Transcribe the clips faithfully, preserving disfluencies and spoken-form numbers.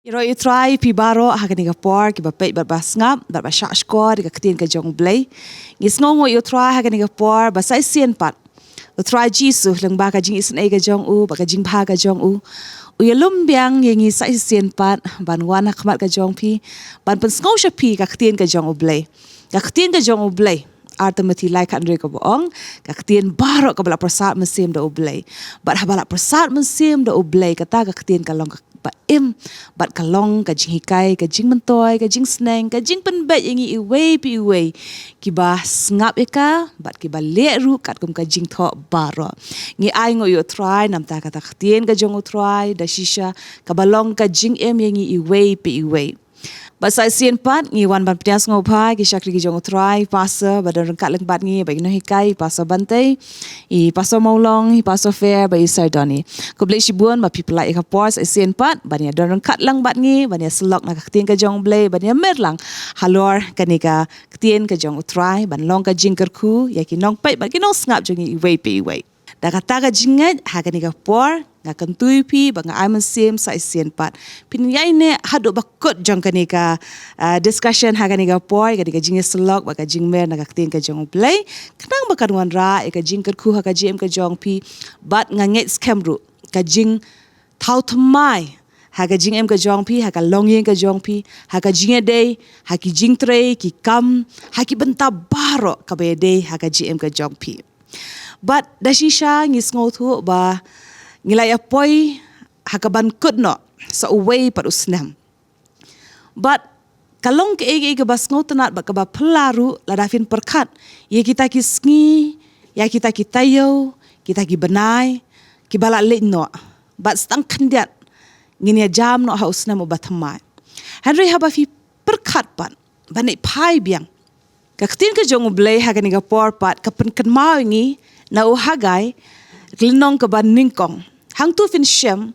Ïaroh ïa u Trai phi baroh ha kane ka por, kiba peit bad ba sngap bad ba shahshkor ïa ka ktien ka jong U Blei. Ngi sngewnguh ïa u Trai ha kane ka por ba sa shisien pat u Trai Jisu, lyngba ka jingisynei ka jong u bad ka jingbha ka jong u, u ïalum biang ïa ngi sa shisien pat ban wan ha khmat ka jong phi, ban pynsngew sha phi ka ktien ka jong U Blei. Ka ktien ka jong U Blei, Ar Timothi lai khathynriew kaba ong, ka ktien baroh kaba la pyrsad mynsiem da U Blei. Bad haba la pyrsad mynsiem da U Blei, kata ka ktien ka long kaba im, bad ka long ka jinghikai, ka jingmyntoi, ka jingsneng, ka jingpynbeit ïa ngi iwei pa iwei kiba sngap ïa ka, bad kiba leh ruh katkum ka jingthoh baroh. Ngi ainguh ïa u Trai namar kata ka ktien ka jong u Trai da shisha kaba long ka jingim ïa ngi iwei pa iwei. Bad sa shisien pat ngi wan ban pdiang sngewbha ïa ki shakri ki jong u Trai, pastor ba don ryngkat lang bad ngi, bad ki nonghikai, pastor Bantei, i pastor Mawlong, i pastor Fair bad i Sardoni. Khublei shibun ba phi pynlait ïa ka por sa shisien pat ban ïa don ryngkat lang bad ngi, ban ïa syllok na ka ktien ka jong U Blei, ban ïa mer lang halor kane ka ktien ka jong u Trai, ban long ka jingkyrkhu ïa ki nongpeit bad ki nongsngap jong ngi iwei pa iwei. Da kata ka jingngeit ha kane ka por, nga kyntu ïa phi ba nga ai mynsiem sa shisien pat phin ïaineh haduh ba kut jong kane ka, ah, discussion ha kane ka por, kane ka jingïasyllok bad ka jingmer na ka ktien ka jong U Blei, khnang ba kan wanrah ïa ka jingkyrkhu ha ka jingim ka jong phi, bad nga ngeit skhem ruh ka jingthaw thymmai ha ka jingim ka jong phi, ha ka longïing ka jong phi, ha ka jingïadei, ha ki jingtrei ki kam, ha ki bynta baroh kaba ïadei ha ka jingim ka jong phi. Bad da shisha ngi sngewthuh ba ngi la ïa poi ha ka ban kut noh sa uwei pat u snem. Bad ka long kaei kaei kaba sngewtynnat bad kaba phylla ruh lada phin pyrkhat ïa kita ki sngi, ïa kita ki taïew, kita ki bnai kiba la leit noh. Bad sa tang khyndiat ngin ïa jam noh ha u snem uba thymmai. Hynrei haba phi pyrkhat pat ban ïa phai biang, ka ktien ka jong U Blei ha kane ka por pat ka pynkynmaw ïa ngi na u Hagai, ka lynnong kaba nyngkong. Hangto phin shem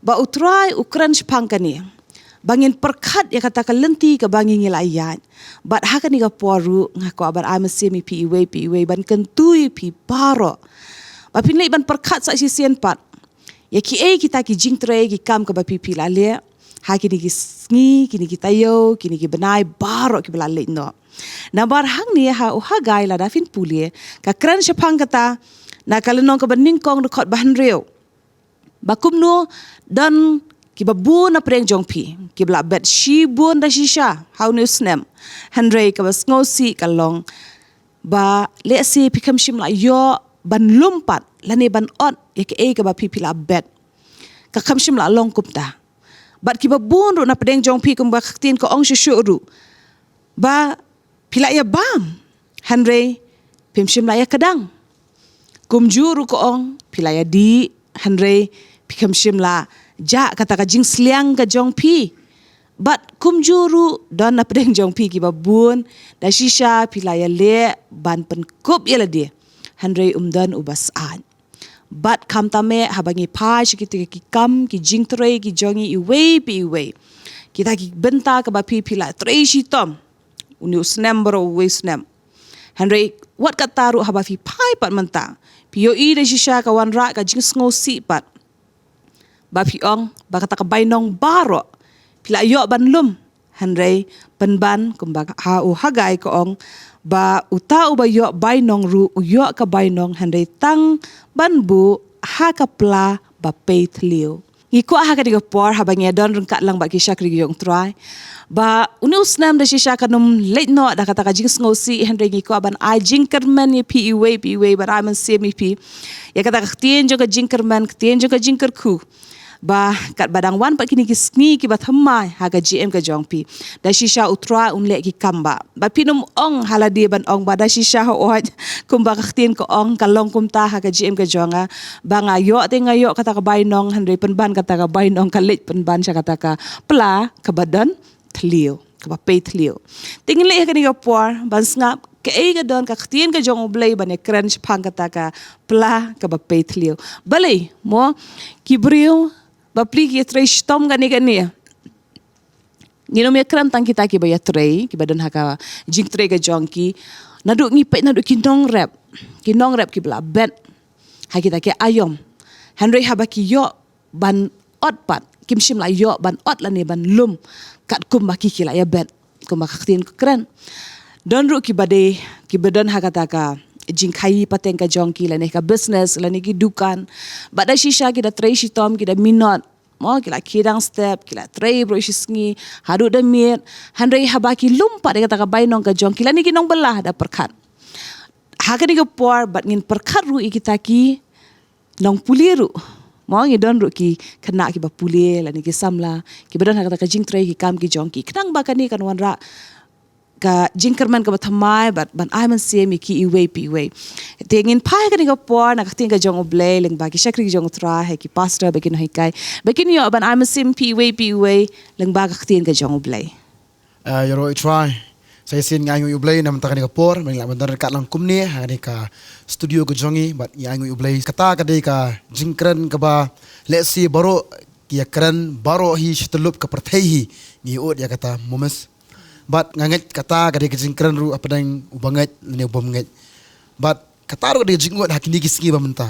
ba u Trai u kren shaphang kane, ba ngin pyrkhat ïa kata ka lynti kaba ngi ngi la ïaid. Bad ha kane ka por ruh nga kwah ban ai mynsiem ïa phi iwei pa iwei, ban kyntu ïa phi baroh ba phin leit ban pyrkhat sa shisien pat ïa kiei kita ki jingtrei ki kam kaba phi phi la leh ha kine ki sngi, kine ki taïew, kine ki bnai baroh kiba la leit noh. Namar hangne ha u Hagai lada phin pule, ka kren shaphang kata na ka lynnong kaba nyngkong, dkhot ba hynriew, ba kumno don kiba bun na pdeng jong phi kiba la bet shibun da shisha ha une u snem. Hynrei kaba sngewsih ka long ba lehse phi khlem shym la ïoh ban lum pat lane ban ot ïa kaei kaba phi phi la bet. Ka khlem shym la long kumta. Bad kiba bun ruh na pdeng jong phi, kumba ka ktien ka ong shuh shuh ruh, ba phi la ïa bam, hynrei phim shym la ïa kdang. Kumjuh ruh ka ong phi la ïa dih, hynrei phi khlem shym la jah kata ka jingsliang ka jong phi. Bad kumjuh ruh don na pdeng jong phi kiba bun da shisha phi la ïa leh ban pynkup ïa lade, hynrei ym don uba syaid. Bad khamtam eh haba ngi phai sha kita ki kam ki jingtrei ki jong ngi iwei pa iwei, kita ki bynta kaba phi phi la trei shitom une u snem baroh uwei u snem. Hynrei wat kata ruh haba phi phai pat mynta, phi ïohi da shisha ka wanrah ka jingsngewsih pat ba phi ong ba kata ka bainong baroh phi la ïoh ban lum. Hynrei pynban kumba ha u Hagai ka ong ba uta uba ïoh bainong ruh u ïoh ka bainong, hynrei tang ban buh ha ka pla ba pei thliew. Ngi kwah ha kane ka por haba ngi ïa don ryngkat lang bad ki shakri ki jong u Trai, ba une u snem da shisha kan ym leit noh da kata ka jingsngewsih, hynrei ngi kwah ban ai jingkyrmen ïa phi iwei pa iwei, ban ai mynsiem ïa phi ïa kata ka ktien jong ka jingkyrmen, ktien jong ka jingkyrkhu. Ba katba dang wan pat kine ki sngi kiba thymmai ha ka jingim ka jong phi, da shisha u Trai un leh ki kam ba, ba phin ym ong ha lade ban ong ba da shisha hooid, kumba ka ktien ka ong ka long kumta ha ka jingim ka jong nga, ba nga ïoh te nga ïoh kata ka bainong, hynrei pynban kata ka bainong ka leit pynban sha kata ka pla kaba don thliew, kaba pei thliew. Te ngin leit ha kane ka por ban sngap kaei ka don ka ktien ka jong U Blei ban ïa kren shaphang kata ka pla kaba pei thliew. Balei mo, ki briew bapli ki ïa trei shitom kane kane. Ngin ym ïa kren tang kita kiba ïa trei, kiba don ha ka jingtrei ka jong ki. Naduh ngi peit naduh ki nongrep, ki nongrep kiba la bet ha kita ki aïom. Hynrei haba ki ïoh ban ot pat, kim shym la ïoh ban ot lane ban lum katkum ba ki ki la ïa bet. Kumba ka ktien ka kren. Don ruh kiba dei, kiba don ha kata ka jingkhaii pateng ka jong ki lane ka business lane ki dukan. Bad da shisha ki da trei shitom, ki da minot. Mo, ki la khie dang step, ki la trei baroh shi sngi, haduh da miet. Hynrei haba ki lum pat ïa kata ka bainong ka jong ki lane ki nongbylla da pyrkhat. Ha kane ka por bad ngin pyrkhat ruh ïa kita ki nongpule ruh. Mo, ngi don ruh ki khynnah kiba pule lane ki samla kiba don ha kata ka jingtrei ki kam ki jong ki. Khnang ba kane kan wanrah ka jingkyrmen kaba thymmai bad ban ai mynsiem ïa ki iwei pa iwei. Te ngin phai ha kane ka por na ka ktien ka jong U Blei lyngba ki shakri ki jong U Trai, ha ki pastor ba kin hikai, ba kin ïoh ban ai mynsiem pa iwei pa iwei lyngba ka ktien ka jong U Blei. Ah, ïaroh U Trai. Sa shisien ngi ainguh ïa U Blei namar kane ka por, ba ngi lah ban don ryngkat lang kumne ha kane ka studio ka jong ngi, bad ngi ainguh ïa U Blei. Kata ka dei ka jingkren kaba lehse baroh ki ïa kren, baroh hi shi tyllup ka pyrthei hi ngi ïohi ïa kata, momis. Bad nga ngeit kata ka dei ka jingkren ruh hapdeng u bangeit lane u bymngeit. Bad kata ruh ka dei ka jingngeit ha kine ki sngi ba mynta.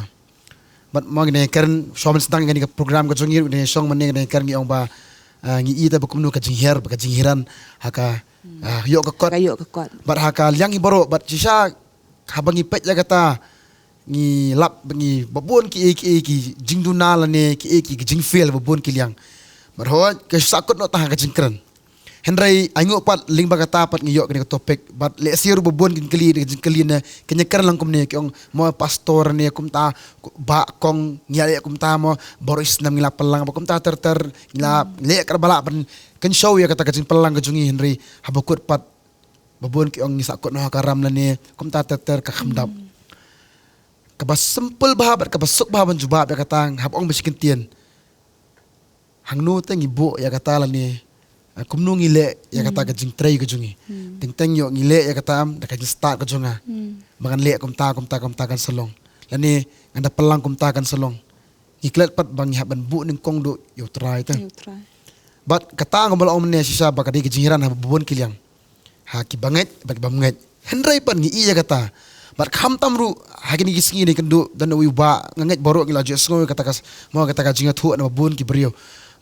Bad mo ngi dang kren, shuwa ban sdang ïa kane ka program ka jong ngi ruh, ngi dang shong mynne ngi dang kren, ngi ong ba, ah, ngi i te ba kumno ka jinghiar, ba ka jinghiar ha ka, ah, ïoh ka kot. Ka ïoh ka kot. Bad ha ka liang hi baroh, bad shisha haba ngi peit ïa kata, ngi lap, ngi ba bun ki, ki, ki jingduna lane ki, ki jingfail ba bun ki liang. Bad hooid, ka sahkut noh tang ha ka jingkren. Hynrei ainguh pat lyngba kata pat ngi ïoh kane ka topic. Bad lehse ruh ba bun kin kylli, kin kylli ne, kin ïa kren lang kumne, ki ong mo pastor ne kumta, ba kong ngi ïa leh kumta mo, baroh shi snem ngi la pynlang ba kumta ter ter, ngi la leh kaba lah ban kynshew ïa kata ka jingpynlang ka jong ngi, hynrei haba kut pat ba bun ki ong ngi sahkut noh ha ka ram lane kumta ter ter, ka kham dap. Kaba simple bha bad kaba suk bha ban jubab ïa kata, hap ong ba shi kyntien. Hangno te ngi buh ïa kata lane, ah, kumno ngi leh ïa kata ka jingtrei ka jong ngi. Teng teng ïoh ngi leh ïa kata, em, da ka jingstad ka jong nga. Ba ngan leh kumta, kumta, kumta kan sa long. Lane ngan da pynlang kumta kan sa long. Ngi klet pat ba ngi hap ban buh nyngkong duh ïa U Trai te. Ïa U Trai. Bad kata nga ba la ong mynne shisha ba ka dei ka jinghiar ha ba bun ki liang. Ha ki bangeit bad ki bymngeit. Hynrei pat ngi i ïa kata. Bad khamtam ruh ha kine ki sngi ne kynduh, don uwei u bah, nga ngeit baroh ngi la ju sngew ïa kata ka s-, mo kata ka jingïathuh na ba bun ki briew.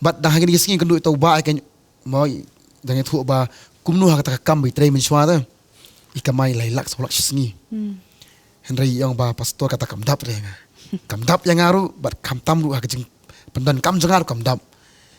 Bad dang ha kine ki sngi kynduh ïa uta u bah, ha kane mo dang ïathuh ba kumno ha kata ka kam ba i trei mynshuwa te, i kamai lai lak saw lak shi sngi. Hynrei i ong ba pastor, kata kam dap re ïa nga. Kam dap ïa nga ruh bad khamtam ruh ha ka jingpyndonkam jong nga ruh kam dap.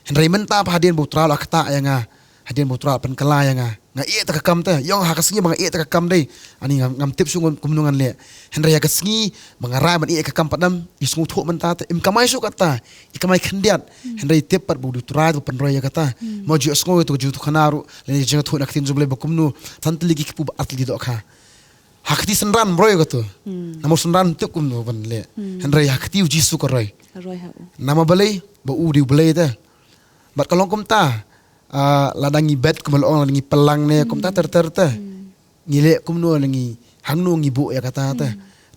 Hynrei mynta pat hadien ba U Trai u la ktah ïa nga, hadien ba U Trai u la pynkylla ïa nga, nga ïeh ïa kata ka kam te. I ong ha ka sngi ba nga ïeh ïa kata ka kam dei, ani ngam, ngam tip shuh kumno ngan leh. Hynrei ha ka sngi ba nga rai ban ïeh ïa kata ka kam pat, em, i sngewthuh mynta te, im kamai shuh kata, i kamai khyndiat. Hynrei tip pat ba U Trai u pynroi ïa kata. Mo ju ïohsngew ïa uto u jingïathuh khana ruh lane jingïathuh na ka ktien jong U Blei ba kumno, san tylli ki kpu bad ar tylli ki dohkha. Ha ka kti synran ym roi kato. Namar synran tip kumno ban leh. Hynrei ha ka kti U Jisu ka roi. Ka roi ha u. Namar balei? Ba u dei U Blei te. Bad ka long kumta, ah, lada ngi bet kumba la ong, lada ngi pynlang ne kumta ter ter te, ngi leh kumno, lada ngi, hangno ngi buh ïa kata te.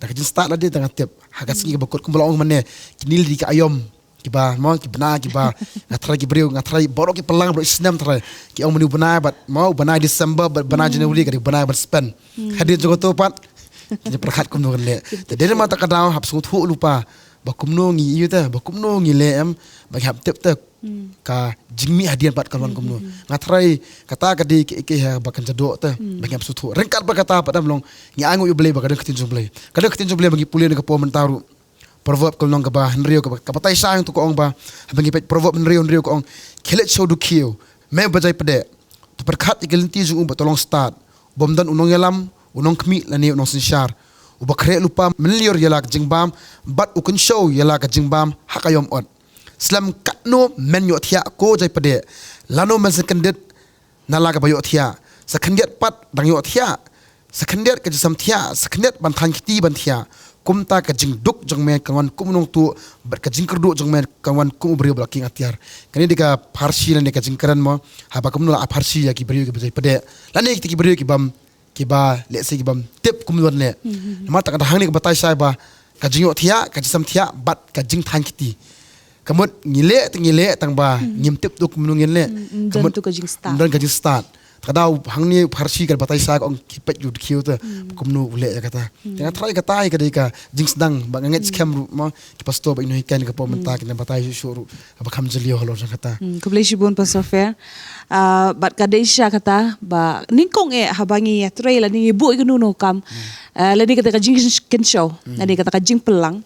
Da ka jingstad lade te nga tip. Ha ka sngi kaba kut kumba la ong mynne, kine lade ki aïom kiba, mo, ki bnai kiba, nga tharai ki briew, nga tharai baroh ki pynlang baroh shi snem tharai. Ki ong mynne u bnai bad, mo, u bnai December bad bnai January ka dei u bnai ban spend. Hadien jong kato pat, ki pyrkhat kumno kan leh. Te dei namar kata ka daw hap sngewthuh lypa ba kumno ngi ïoh te, ba kumno ngi leh, em, ba ngi hap tip te ka jingmih hadien pat kan wan kumno. Nga tharai kata ka dei kaei kaei ba kan jadoh te ba ngi hap sngewthuh. Ryngkat bad kata pat, em, long ngi ainguh ïa U Blei ba ka don ka ktien jong U Blei. Ka don ka ktien jong U Blei ba ngi pule na ka por mynta ruh. Proverb ka lynnong kaba hynriew kaba, kaba batai shai hangto ka ong ba, haba ngi peit Proverb hynriew hynriew ka ong, khie leit sha u dkhiew, me u ba jai pdeh. To pyrkhat ïa ki lynti jong u bad to long stad. U bym don u nongïalam, u nongkhmih lane u nongsynshar. U ba khreh lypa mynlyiur ïa la ka jingbam, bad u kynshew ïa la ka jingbam ha ka aïom ot. Slem katno men ïohthiah ko jai pdeh. Lano men sa kyndit na la kaba ïohthiah. Sa khyndiat pat dang ïohthiah. Sa khyndiat ka jingsam thiah, sa khyndiat ban thaiñ kti ban thiah. Kumta ka jingduk jong me kan wan kum u nongtuh, bad ka jingkyrduh jong me kan wan kum u briew ba la kieng atiar. Kane dei ka pharshi lane ka jingkren mo, haba kumno la pharshi ïa ki briew kiba jai pdeh. Lane kita ki briew ki bym, kiba lehse ki bym tip kumno ban leh. Namar kata ka dei hangne kaba batai shai ba ka jingïohthiah, ka jingsam thiah, bad ka jingthaiñ kti. Ka mut ngi leh te ngi leh tang ba ngim tip te kumno ngin leh. Ka mut ym don ka jingstad. Ka daw hangne u Pharisi ka batai sha ka ong ki peit ïa u dkhiew te. Hmm. Kumno u leh ïa kata. Hmm. Te nga tharai kata hi ka dei ka jingsdang ba nga ngeit skhem ruh mo ki pastor ba ino hi kan ka por mynta ki na batai shuh shuh ruh. Ba kham jylliew halor jong kata. Hmm, khublei shibun Pastor Fair. Ah, bad ka dei shisha kata ba nyngkong eh haba ngi ïatrei lane ngi buh ïa kano kano ka kam. Hmm. Ah, lane kata ka jingkynshew. Hmm. Lane kata ka jingpynlang.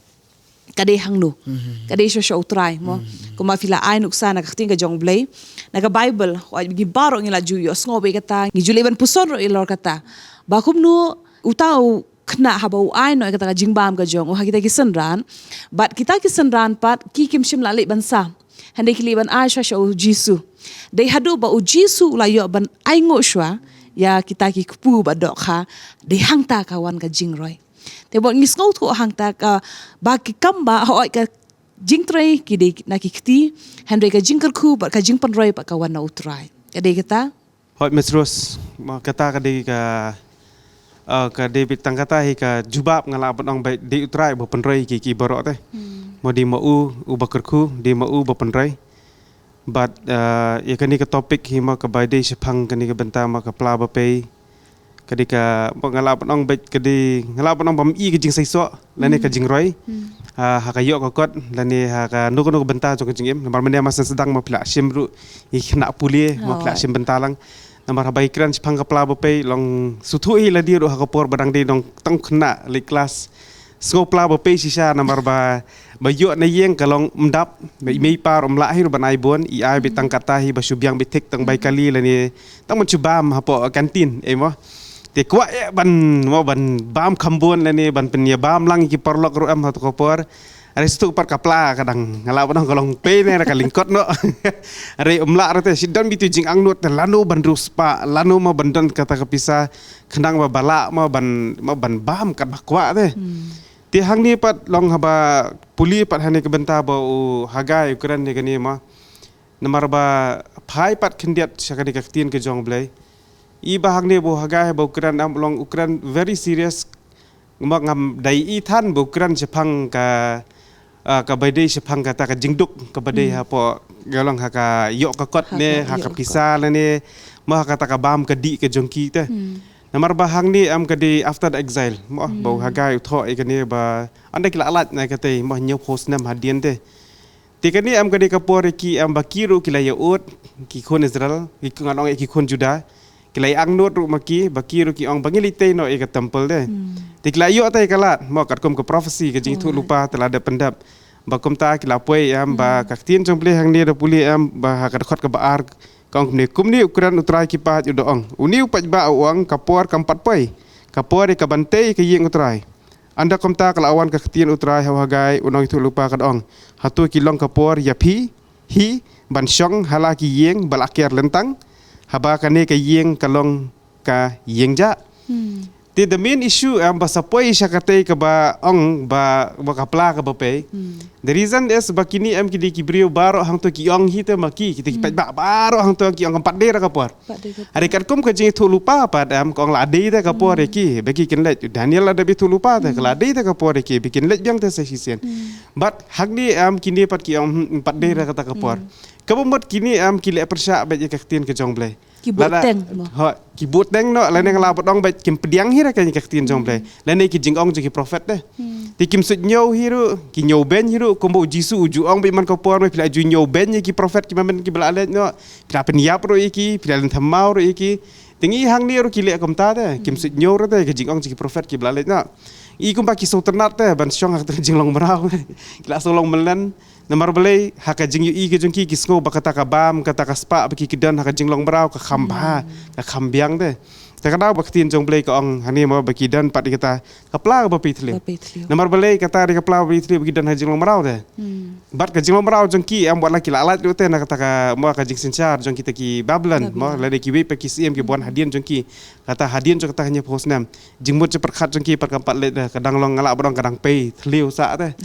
Ka dei hangno. Hmm. Ka dei sha sha U Trai mo. Hmm. Kumba phi la ai nuksa na ka ktien ka jong U Blei. Na ka Bible, wat ngi baroh ngi la ju ïohsngew bad kata, ngi ju leh ban puson ruh halor kata. Ba kumno uta u khynnah haba u ai noh ïa kata ka jingbam ka jong u ha kita ki synran. Bad kita ki synran pat ki kim shym la leit ban sam. Hynrei ki leit ban ai shuwa sha u Jisu. Dei haduh ba u Jisu u la ïoh ban ainguh shuwa ïa kita ki kpu bad dohkha. Dei hangta ka wan ka jingroi. Te bad ngi sngewthuh hangta ka ba ki kam ba hooid ka jingtrei ki dei na ki kti. Hynrei ka jingkyrkhu bad ka jingpynroi bad ka wan na U Trai. Ka dei kata. Hooid Miss Rose, ma kata ka dei ka, ah, ka dei beit tang kata hi ka jubab nga lah ban ong ba dei U Trai uba pynroi ki ki baroh te. Hmm. Mo dei ma u uba kyrkhu, dei ma u uba pynroi. Bad, ah, ïa kane ka topic hi ma kaba dei shaphang kane ka bynta ma ka pla ba pei. Ka dei ka, mo nga lah ban ong beit ka dei, nga lah ban ong bym i ka jingseisoh. Lane ka jingroi. Hmm. Ha, ha ka ïoh ka kot, lane ha kano kano ka bynta jong ka jingim. Namar mynne ma sdang ma phi la shim ruh ïa ki khynnah pule, ma phi la shim bynta lang. Namar haba ïakren shaphang ka pla ba pei long sngewthuh hi lade ruh ha ka por ba dang dei nongtong khynnah leit klas. Sngew pla ba pei shisha namar ba, ba ïoh na ïing ka long ym dap, ba i mei i pa ruh ym lah hi ruh ban ai bun, i ai beit tang kata hi ba shu biang beit thik tang bai kali lane tang ban shu bam hapoh kantin, eh mo. Te kwah eh ban, mo ban bam kham bun lane ban pynïabam lang ïa ki paralok ruh em ha kato ka por. Are sngewthuh pat ka pla ka dang, nga lah ban ong ka long pei ne ka lyngkot noh. Are ym lah ruh te, shi don beit tu jingangnud te lano ban riewspah, lano mo ban don kata ka pisa, khnang ba ba lah mo ban, mo ban bam katba kwah te. Hmm. Te hangne pat long haba pule pat hangne ka bynta ba u Hagai u kren ïa kane mo. Namar ba phai pat khyndiat sha kane ka ktien ka jong U Blei. I ba hangne ba u Hagai ba u kren em long u kren very serious. Mo ngam dei i than ba u kren shaphang ka, ah, kaba dei shaphang kata ka jingduk kaba dei hapoh, nga long ha ka ïoh ka kot ne, ha ka pisa lane, mo ha kata ka bam ka dih ka jong ki te. Hmm. Namar ba hangne em ka dei after the exile. Mo ba u Hagai u thoh ïa kane ba ynda ki la lait na kata mo hynñiewphew snem hadien te. Te kane em ka dei ka por ïa ki em ba ki ruh ki la ïa ud, ki khun Israel, ki ngan ong ïa ki khun Juda. Ki la ïa angnud ruh ma ki, ba ki ruh ki ong ba ngin leit tei noh ïa ka temple te. Hmm. Te ki la ïoh tei ka lad, mo katkum ka prophecy ka jingïathuhlypa te la dep pyndep. Ba kumta ki la poi em ba ka ktien jong U Blei hangne da pule em ba ha ka dkhot kaba ar ka ong kumne, kumne u kren U Trai ki paid u da ong. Une u paidbah u ong ka por kam pat poi. Ka por ïa ka ban tei ka ïing U Trai. Ynda kumta ka la wan ka ktien U Trai ha u Hagai u nongïathuhlypa ka da ong. Hato ki long ka por ïa phi hi ban shong ha la ki ïing ba la ker lyntang, haba kane ka ïing ka long ka ïing jah. Hmm. Te the main issue em ba sa poi sha katei kaba ong ba, ba ka pla kaba pei. Hmm. The reason is ba kine em ki dei ki briew baroh hangto ki ong hi te ma ki, kita ki paidbah baroh hangto ki ong kam pat dei ra ka por. Are katkum ka jingïathuhlypa pat em ka ong la dei te ka por ïa ki ba ki kin leit. Daniel la dep ïathuhlypa te ka la dei te ka por ïa ki ba kin leit biang te sa shisien. Hmm. Bad hangne em kine pat ki ong, hmm, pat dei ra kata ka por. Hmm. Kaba mut kine em ki leh pyrshah bad ïa ka ktien ka jong U Blei. Ki bud teng mo. Ho, ki bud teng noh, lane nga lah ban ong bad kim pdiang hi ra ka ktien jong U Blei. Lane ki jingong jong ki prophet te. Hmm. Te kim suidñiew hi ruh, ki ñiewbeiñ hi ruh, kumba u Jisu u ju ong bad man ka por me phi la ju ñiewbeiñ ïa ki prophet kiba mynta kiba la leit noh. Phi la pynïap ruh ïa ki, phi la lynthem maw ruh ïa ki. Te ngi hangne ruh ki leh kumta te, kim suidñiew ruh te, ki jingong jong ki prophet kiba la leit noh. I kumba ki sngewtynnat te ban shong ha ka jinglong mraw. Ki la sngewlong mlien. Namar balei, ha ka jingïohi ka jong ki, ki sngew ba kata ka bam, kata ka spah ba ki ki don ha ka jinglong mraw ka kham bha, ka kham biang te. Te ka daw ba ka ktien jong U Blei ka ong hangne mo ba ki don pat ïa kata ka pla kaba pei thliew. Kaba pei thliew. Namar balei kata dei ka pla kaba pei thliew ba ki don ha ka jinglong mraw te. Hmm. Bad ka jinglong mraw jong ki em wat la ki la lait ruh te na kata ka mo ka jingsynshar jong kita ki Babilon mo, lane kiwei pat ki syiem kiba wan hadien jong ki. Kata hadien jong kata ka hynñiewphew snem. Jingmut jingpyrkhat jong ki pat kam pat leit, eh, ka dang long nga lah ban ong ka dang pei thliew sah te.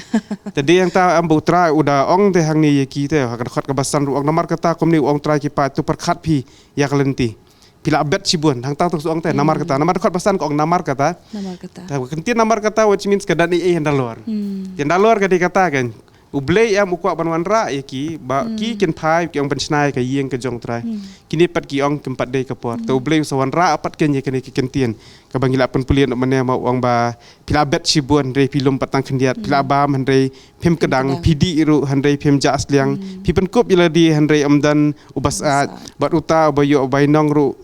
Te dei hangta em ba U Trai u da ong te hangne ïa ki te, ha ka dkhot kaba san ruh ong namar kata kumne u ong Trai ki paid to pyrkhat phi ïa ka lynti. Phi la bet shibun, hangta to ong te namar kata, namar dkhot ba san ka ong namar kata. Namar kata. Te ka ktien namar kata which means ka don ei ei hynda lor. Hmm. Te hynda lor ka dei kata kan. U Blei em u kwah ban wanrah ïa ki, ba ki kin phai ki ong ban shna ïa ka ïing ka jong U Trai. Kine pat ki ong kim pat dei ka por. Te U Blei u sa wanrah pat kein ïa kane ka ktien kaba ngi la pynpule noh mynne, ma u ong ba phi la bet shibun hynrei phi lum pat tang khyndiat, phi la bam hynrei phim kdang, phi dih ruh hynrei phim jah sliang, phi pynkup ïa lade hynrei ym don uba syaid, bad uta uba ïoh bainong ruh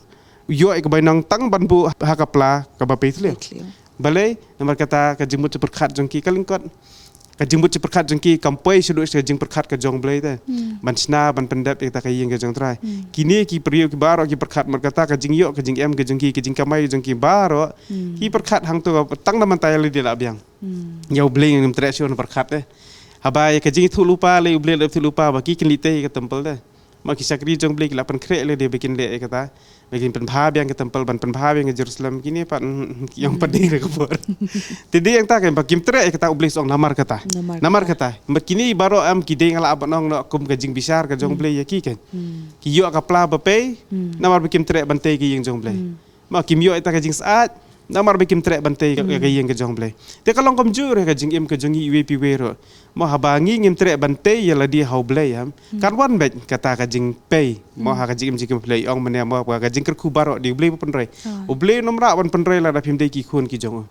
u ïoh ïa ka bainong tang ban buh ha ka pla kaba pei thliew. Balei? Namar kata ka jingmut jingpyrkhat jong ki ka lyngkot. Ka jingmut jingpyrkhat jong ki kam poi shaduh sha ka jingpyrkhat ka jong U Blei te. Ban shna, ban pyndep ïa kata ka ïing ka jong U Trai. Kine ki briew ki baroh ki pyrkhat namar kata ka jingïoh, ka jingem ka jong ki, ka jingkamai ka jong ki baroh. Ki pyrkhat hangto, tang namar ta ïa lade la biang. Ïa U Blei ngim treh shuh ban pyrkhat te. Haba ïa ka jingïathuhlypa lei, U Blei la ïathuhlypa ba ki kin leit tei ïa ka temple te. Ma ki shakri jong U Blei ki la pynkhreh lei de ba kin leh ïa kata. Ba kin pynbha biang ka temple, ban pynbha biang ka Jerusalem, kine pat, mm, ki ong pat dei ka por. Te dei ïa kata, kan ba kim treh ïa kata, U Blei u ong namar kata. Namar kata. Ma kine baroh em ki dei, nga lah ban ong noh kum ka jingbishar ka jong U Blei ïa ki, kan. Ki ïoh ka pla ba pei namar ba kim treh ban tei ka ïing jong U Blei. Ma kim ïoh ïa kata ka jingsyaid namar ba kim treh ban tei ka, ka ïing ka jong U Blei. Te ka long kumjuh ruh ka jingim ka jong ngi iwei pa iwei ruh. Ma haba ngi ngim treh ban tei ïa lade ha U Blei, em, kan wan beit kata ka jingpei. Ma ha ka jingim jingim U Blei ong mynne, ma ka jingkyrkhu baroh dei U Blei u pynroi. U Blei un ym lah ban pynroi lada phim dei ki khun ki jong u.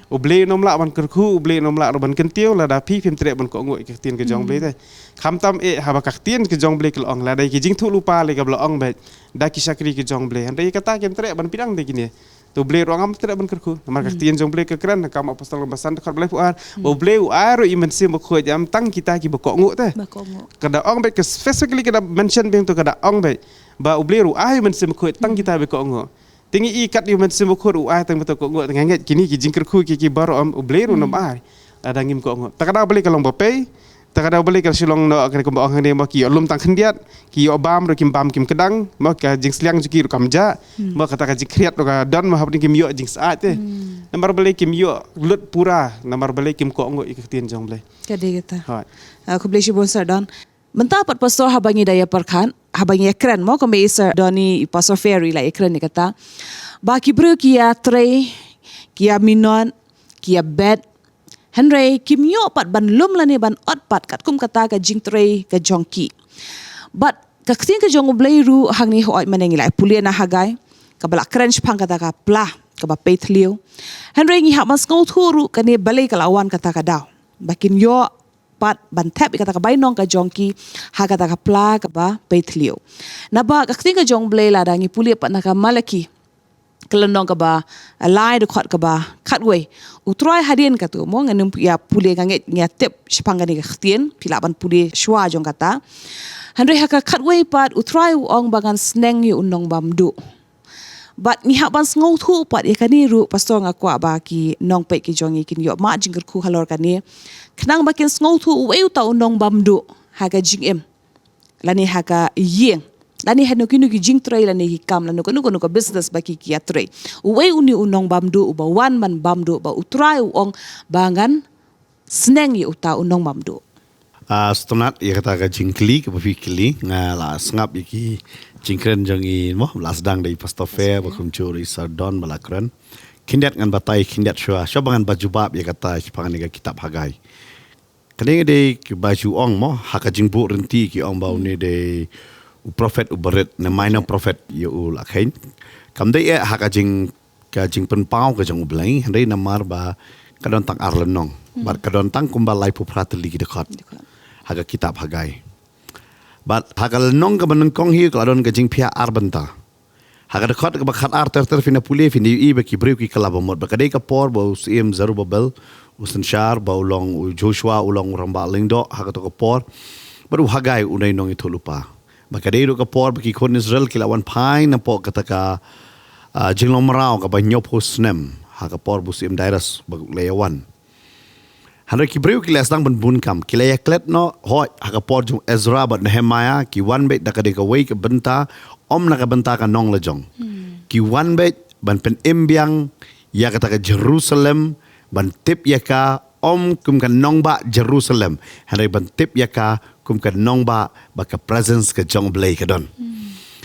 U Blei un ym lah ban kyrkhu, U Blei un ym lah ruh ban kyntiew lada phi phim treh ban kohnguh ïa ka ktien ka jong U Blei te. Khamtam eh haba ka ktien ka jong U Blei ka la ong, lada ïa ka jingïathuhlypa lei kaba la ong beit da ki shakri ka jong U Blei, hynrei kata kim treh ban pdiang te kine. Te U Blei ruh ngam treh ban kyrkhu. Namar ka ktien jong U Blei ka kren ha Kam Apostol kaba san dkhot ba laiphew ar, ba U Blei u ai ruh ïa u Mynsiem Bakhuid ïa tang kita kiba kohnguh te. Ba kohnguh. Ka da ong beit, ka specifically ka da mention biang to, ka da ong beit ba U Blei ruh u ai u Mynsiem Bakhuid tang kita ba kohnguh. Te ngi i kat ïa u Mynsiem Bakhuid u ai tang ba to kohnguh, te nga ngeit kine ki jingkyrkhu ki, ki baroh em U Blei ruh un ym ai lada ngim kohnguh. Ta ka daw balei ka long ba pei, ta ka daw balei ka shu long noh kane kumba ong hangne, ma ki ïoh lum tang khyndiat, ki ïoh bam ruh kim bam kim kdang, ma ka jingsliang jong ki ruh kam jah, ma kata ka jingkhriat ruh ka don, ma hapdeng kim ïoh jingsyaid te. Namar balei kim ïoh lut pura, namar balei kim kohnguh ïa ka ktien jong U Blei. Ka dei kata. Hooid. Ah, khublei shibun Sir Don. Mynta pat Pastor, haba ngi da ïa pyrkhat, haba ngi ïa kren mo, kumba i Sir Don, i Pastor Ferry la ïa kren ïa kata. Ba ki briew ki ïatrei, ki ïa minot, ki ïa bet, hynrei kim ïoh pat ban lum lane ban ot pat katkum kata ka jingtrei ka jong ki. Bad ka ktien ka jong U Blei ruh hangne hooid mynne ngi la pule na Hagai, kaba la kren shaphang kata ka pla kaba pei thliew. Hynrei ngi hap ban sngewthuh ruh kane balei ka la wan kata ka daw. Ba kin ïoh pat ban thep ïa kata ka bainong ka jong ki ha kata ka pla kaba pei thliew. Naba ka ktien ka jong U Blei lada ngi pule pat na ka Malaki, ka lynnong kaba lai, dkhot kaba khatwei. U Trai hadien kato mo, ngam ïa pule, nga ngeit ngi ïa tip shaphang kane ka ktien, phi lah ban pule shuwa jong kata. Hynrei ha ka khatwei pat U Trai u ong ba ngan sneng ïa u nongbamduh. Bad ngi hap ban sngewthuh pat ïa kane ruh Pastor, nga kwah ba ki nongpeit ki jong ngi kin ïoh mad jingkyrkhu halor kane. Khnang ba kin sngewthuh uei uta u nongbamduh ha ka jingim, lane ha ka ïing, lane ha kino kino ki jingtrei, lane ki kam, lane kano kano ka business ba ki ki ïatrei. Uei une u nongbamduh uba wan ban bamduh ba U Trai u ong ba ngan sneng ïa uta u nongbamduh. Ah, sngewtynnat ïa kata ka jingkylli kaba phi kylli, nga la sngap ïa ki jingkren jong i mo, la sdang da i Pastor Fer, ba kumjuh ruh i Sir Don ba la kren. Khyndiat ngan batai khyndiat shuwa, shuwa ba ngan ba jubab ïa kata shaphang kane ka kitab Hagai. Kane dei kiba ju ong mo, ha ka Jingbuhryntih ki ong ba une dei u prophet uba rit, ne minor prophet ïa u la kheiñ. Kam dei eh ha ka jing, ka jingpynpaw ka jong U Blei, hynrei namar ba ka don tang ar lynnong. Bad ka don tang kumba laiphew phra tylli ki dkhot. Dkhot. Ha ka kitab Hagai. Bad ha ka lynnong kaba nyngkong hi ka la don ka jingphiah ar bynta. Ha ka dkhot kaba khatar ter ter phin ïa pule phin ïohi ba ki briew ki kylla bamut. Ba ka dei ka por ba u syiem Zerubbabel u synshar, ba u long u Joshua u long u rangbah lyngdoh ha kato ka por. Bad u Hagai u dei nongïathuhlypa. Ba ka dei ruh ka por ba ki khun Israel ki la wan phai napoh kata ka, ah, jinglong mraw kaba hynñiewphew snem ha ka por ba u syiem Darius ba u la ïa wan. Hynrei ki briew ki la sdang ban bun kam, ki la ïa klet noh, hooid, ha ka por jong Ezra bad Nehemiah, ki wan beit da ka dei kawei ka bynta, ym na ka bynta ka nonglajong. Ki wan beit ban pynim biang ïa kata ka Jerusalem, ban tip ïa ka ym kum ka nongbah Jerusalem, hynrei ban tip ïa ka kum ka nongbah ba ka presence ka jong U Blei ka don.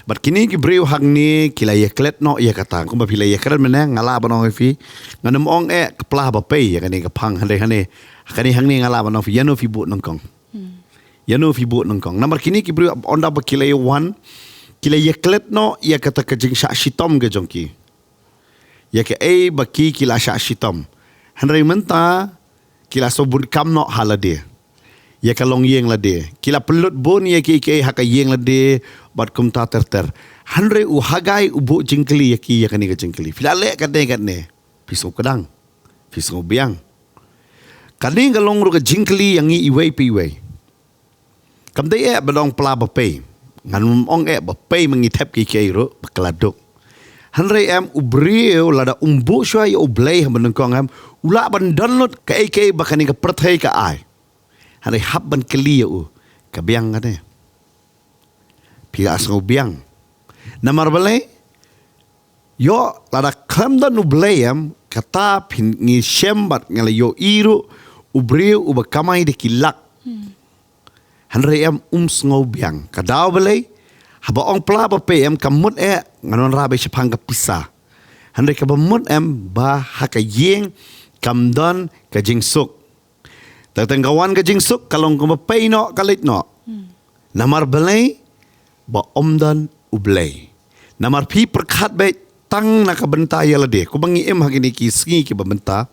Bad kine ki briew hangne ki la ïa klet noh ïa kata, kumba phi la ïa kren mynne, nga lah ban ong ïa phi, ngan ym ong eh ka pla ba pei ïa kane ka phang, hynrei hangne, kane hangne nga lah ban ong ïa phi, ïa no phi buh nyngkong. Ïano phi buh nyngkong? Namar kine ki briew ynda ba ki la ïa wan, ki la ïa klet noh ïa kata ka jingshah shitom ka jong ki. Ïa kaei ba ki ki la shah shitom. Hynrei mynta ki la sngewbun kam noh ha lade. Ïa ka longïing lade. Ki la pynlut bun ïa kiei kiei ha ka ïing lade bad kumta ter ter. Hynrei u Hagai u buh jingkylli ïa ki ïa kane ka jingkylli. Phi la leh katne katne. Phi sngewkdang. Phi sngewbiang. Kane ka long ruh ka jingkylli ïa ngi iwei pa iwei. Kam dei eh ba dang pla ba pei. Ngan ym ong eh ba pei ma ngi thep kiei kiei ruh ba ka la duk. Hynrei em u briew lada um buh shuwa ïa U Blei ha ba nyngkong em u lah ban don lut kaei kaei ba kane ka pyrthei ka ai. Hynrei hap ban kylli ïa u, ka biang kane. Phi la sngewbiang. Namar balei? Ïoh lada khlem don U Blei em, kata phin ngi shem bad nga la ïohi ruh u briew uba kamai da ki lak. Hynrei em um sngewbiang. Ka daw balei? Haba ong pla ba pei em ka mut eh ngan wanrah beit shaphang ka pisa. Hynrei kaba mut em ba ha ka ïing kam don ka jingsuk. Tang tang ka wan ka jingsuk ka long kumba pei noh ka leit noh. Namar balei? Ba um don U Blei. Namar phi pyrkhat beit tang na ka bynta ïa lade. Kumba ngi im ha kine ki sngi kiba mynta.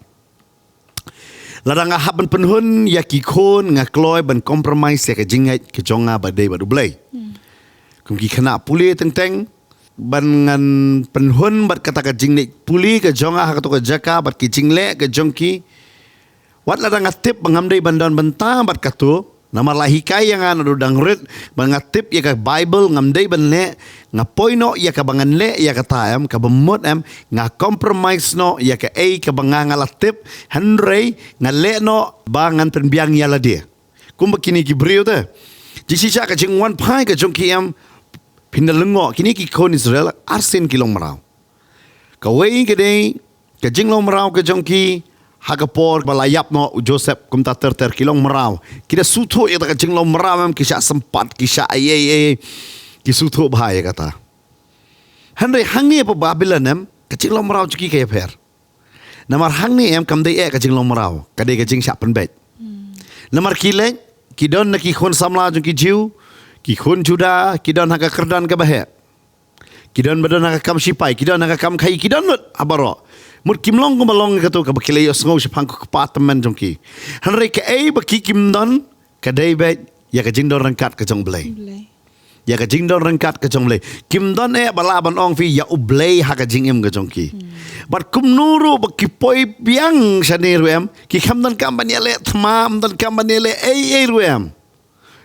Lada nga hap ban pynhun ïa ki khun nga kloi ban compromise ïa ka jingngeit ka jong nga ba dei bad U Blei. Kum ki khynnah pule teng teng ban ngan pynhun bad kata ka jingngeit pule ka jong nga ha kato ka jaka bad ki jingleh ka jong ki. Wat lada nga tip ba ngam dei ban don bynta bad kato, namar la hikai ïa nga naduh dang rit ba nga tip ïa ka Baibl ngam dei ban leh, nga poi noh ïa kaba ngan leh ïa kata em, kaba mut em, nga compromise noh ïa kaei kaba nga nga la tip, hynrei nga leh noh ba ngan pynbiang ïa lade. Kumba kine ki briew te. Jingshisha ka jingwan phai ka jong ki em, phin da lyngngoh kine ki khun Israel arsien ki long mraw. Kawei ka dei ka jinglong mraw ka jong ki ha ka por ba la ïap noh u Joseph kumta ter ter ki long mraw. Ki da sngewthuh ïa kata ka jinglong mraw em ki shah sympat ki shah ei ei ei. Ki sngewthuh bha ïa kata. Hynrei hangne ha Babilon em ka jinglong mraw jong ki ka ïapher. Namar hangne em kam dei eh ka jinglong mraw ka dei ka jingshah pynbeit. Namar ki leit ki don na ki khun samla jong ki Jiw, ki khun Juda, ki don ha ka kyrdan kaba heh. Ki don ba don ha ka kam shipai, ki don ha ka kam khaïi, ki don lut ha baroh. Mut kim long kumba long kato kaba ki la ïohsngew shaphang ka kpa tymmen jong ki. Hynrei kaei ba ki kim don ka dei beit ïa ka jingdon ryngkat ka jong U Blei. Ïa ka jingdon ryngkat ka jong U Blei. Kim don eh ba lah ban ong phi ïa U Blei ha ka jingim ka jong ki. Bad kumno ruh ba ki poi biang shane ruh em, ki khlem don kam ban ïaleh thma, ym don kam ban ïaleh ei ei ruh em.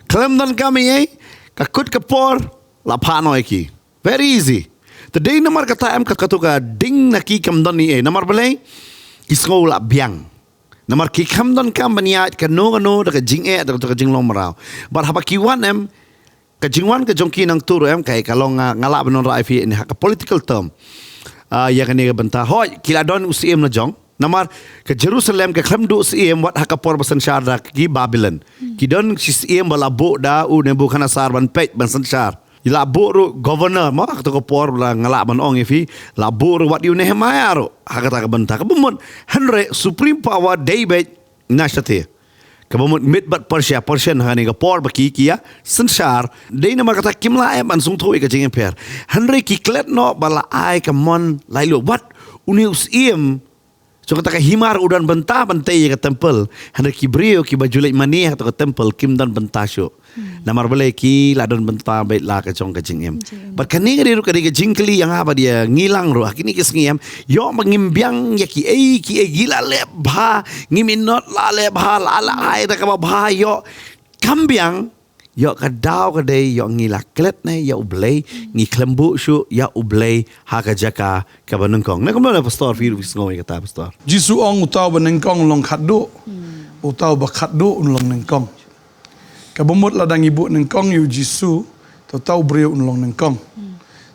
Khlem don kam ei ei, ka kut ka por la phah noh ïa ki. Very easy. Te dei namar kata em ka kato ka ding na ki kam don ei ei. Namar balei? Ki sngew la biang. Namar ki khlem don kam ban ïaid kano kano da ka jingeh da ka jinglong mraw. Bad haba ki wan em ka jingwan ka jong ki nangta ruh em kaei ka long nga nga lah ban wanrah ïa phi ne ha ka political term. Ah, ïa kane ka bynta. Hooid, ki la don u syiem la jong. Namar ka Jerusalem ka khlem duh syiem wat ha ka por ba synshar da ki Babilon. Ki don shi syiem ba la buh da u Nebukhadnessar ban peit ban synshar. La buh ruh governor mo ha kato ka por ba la nga lah ban ong ïa phi. La buh ruh wat ïa u Nehemiah ruh ha kata ka bynta kaba mut. Hynrei supreme power dei beit na shathie. Kaba mut Mid bad Persia, Persian ha kane ka por ba ki ki ïa synshar. Dei namar kata kim lah eh ban sngewthuh ïa ka jingïapher. Hynrei ki klet noh ba la ai ka mon laitluid wat une u syiem. Jong kata ka hima ruh u don bynta ban tei ïa ka temple. Hynrei ki briew kiba ju leit mane ha kato ka temple kim don bynta shuh. Namar balei ki la don bynta beit la ka jong ka jingim. Bad kane ka dei ruh ka dei ka jingkylli ïa nga bad ïa ngi lang ruh ha kine ki sngi em. Ïoh ba ngim biang ïa kiei kiei ki la leh bha, ngim inot la leh bha, la la ai da kaba bha ïoh. Kam biang ïoh ka daw ka dei ïoh ngi la klet ne ïa U Blei, ngi khlem buh shuh ïa U Blei ha ka jaka kaba nyngkong. Ne kumno ne pastor phi ruh phi sngew ïa kata pastor? Jisu ong uta uba nyngkong un long khatduh. Uta uba khatduh un long nyngkong. Kaba mut lada ngi buh nyngkong ïa u Jisu, te uta u briew un long nyngkong.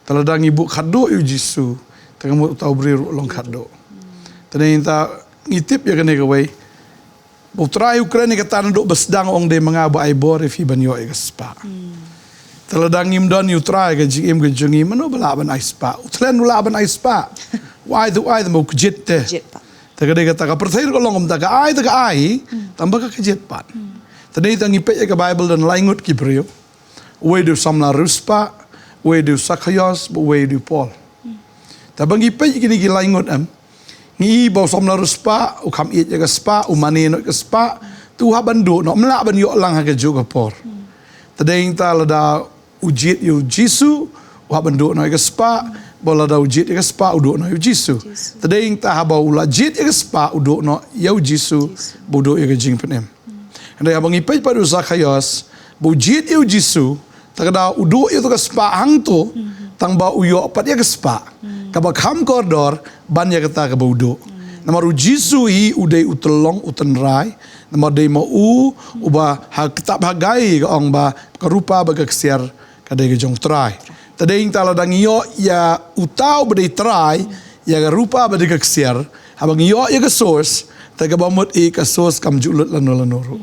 Te lada ngi buh khatduh ïa u Jisu, te ka mut uta u briew ruh long khatduh. Te ne ta ngi tip ïa kane kawei. Ba u Trai u kren ïa kata naduh ba sdang ong dei ma nga ba ai bor ïa phi ban ïoh ïa ka spah. Te lada ngim don ïa u Trai ka jingim ka jong ngi mano ba lah ban ai spah. U thlen u lah ban ai spah. U ai te u ai te ma u kjit te. Kjit pat. Te ka dei kata ka pyrthei ruh ka long kumta ka ai te ka ai. Tang ba ka kjit pat. Te dei tang ngi peit ïa ka Baibl don lai ngut ki briew. Uwei u dei u samla riewspah, uwei u dei u Sakhaios, bad uwei u dei u Paul. Te haba ngi peit ïa kine ki lai ngut em, ngi i ba u samla riewspah u kham ïeit ïa ka spah, u mane noh ïa ka spah, te u hap ban duh noh, ym lah ban ïoh lang ha kajuh ka por. Te dei tang lada u jied ïa u Jisu, u hap ban duh noh ïa ka spah, bad lada u jied ïa ka spah u duh noh ïa u Jisu. Te dei tang haba u la jied ïa ka spah u duh noh ïa u Jisu, bad u duh ïa ka jingpynim. Hynrei haba ngi peit pat u Sakhaios, ba u jied ïa u Jisu, te ka daw u duh ïa ka spah hangto, tang ba u ïoh pat ïa ka spah kaba kham kordor ban ïa kata kaba u duh. Namar u Jisu hi u dei u tyllong u tynrai, namar dei ma u uba ha kitab Hagai ka ong ba ka rupa bad ka ksiar ka dei ka jong u Trai. Te dei tang lada ngi ïoh ïa uta uba dei Trai, ïa ka rupa bad ka ksiar, haba ngi ïoh ïa ka source, te kaba mut hi ka source kam ju lut lano lano ruh.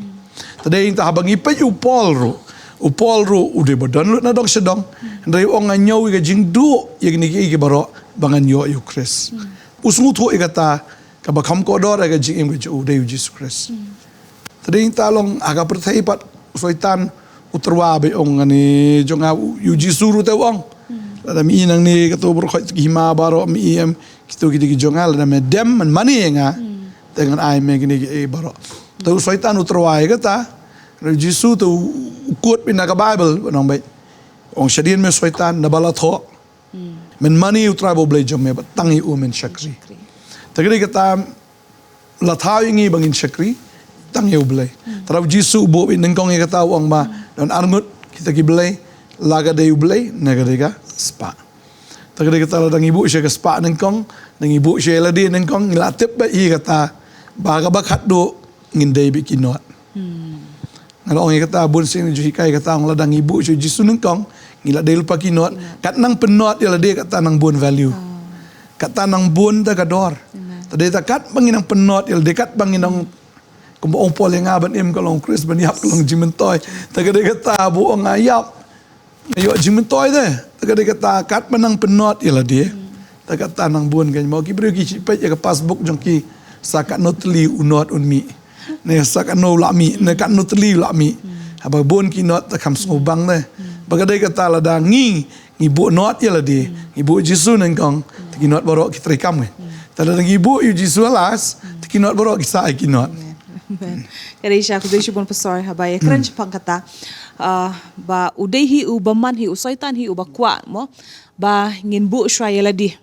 Te dei tang haba ngi peit u Paul ruh, u Paul ruh u dei ba don lut na dong sha dong, hynrei u ong nga ñiew ïa ka jingduh ïa kine kiei kiei baroh ba ngan ïoh ïa u Khrist. U sngewthuh ïa kata kaba kham kordor ïa ka jingim ka jong u dei u Jisu Khrist. Te dei tang long ha ka pyrthei pat u Soitan u tyrwa ba u ong ngan ïa jong nga u, u Jisu ruh te u ong. Lada me i nangne kato baroh khoit ki hima baroh me i em, kito ki dei ki jong nga, lada me dem man mane ïa nga, te ngan ai me kine kiei baroh. Te u Soitan u tyrwa ïa kata, u Jisu te u, u kut beit na ka Baibl, u ong beit. U ong shadien me Soitan, naba la thoh. Men mane ïa u Trai ba u Blei jong me, bad tang ïa u men shakri. Te ka dei kata la thaw ïa ngi ba ngin shakri tang ïa u Blei. Te u Jisu u buh beit nyngkong ïa kata u ong ba don arngut kita ki blei, la ka dei u Blei, ne ka dei ka spah. Te ka dei kata lada ngi buh sha ka spah nyngkong, ne ngi buh sha ïa lade nyngkong, ngi la tip beit ïa kata ba kaba khatduh ngin dei beit ki not. Nga la ong ïa kata bun sien ju hikai kata ong lada ngi buh sha u Jisu nyngkong, ngi la dei lypa ki not. Kat nang pynot ïa lade kat nang bun value. Kat nang bun ta ka dor. Te dei ta kat ba ngi nang pynot ïa lade kat ba ngi nang kumba ong Paul ïa nga ban im ka long Khrist, ban ïap ka long jingmyntoi. Te ka dei kata ba u ong nga ïap, nga ïoh jingmyntoi te. Te ka dei kata kat ba nang pynot ïa lade. Te kata nang bun ka mo ki briew ki peit ïa ka passbook jong ki sa katno tylli u not un mih. Ne sa katno u la mih, ne katno tylli u la mih. Haba bun ki not te kham sngewbang te. Ba ka dei kata lada ngi, ngi buh not ïa lade, ngi buh Jisu nyngkong, te ki not baroh ki treikam ngi. Te lada ngi buh ïa u Jisu ha last, te ki not baroh ki sah ïa ki not. Amen. Ka dei sha khublei shibun pastor haba ïakren shaphang kata, ah, ba u dei hi u bymman hi u Soitan hi uba kwah mo ba ngin buh shuwa ïa lade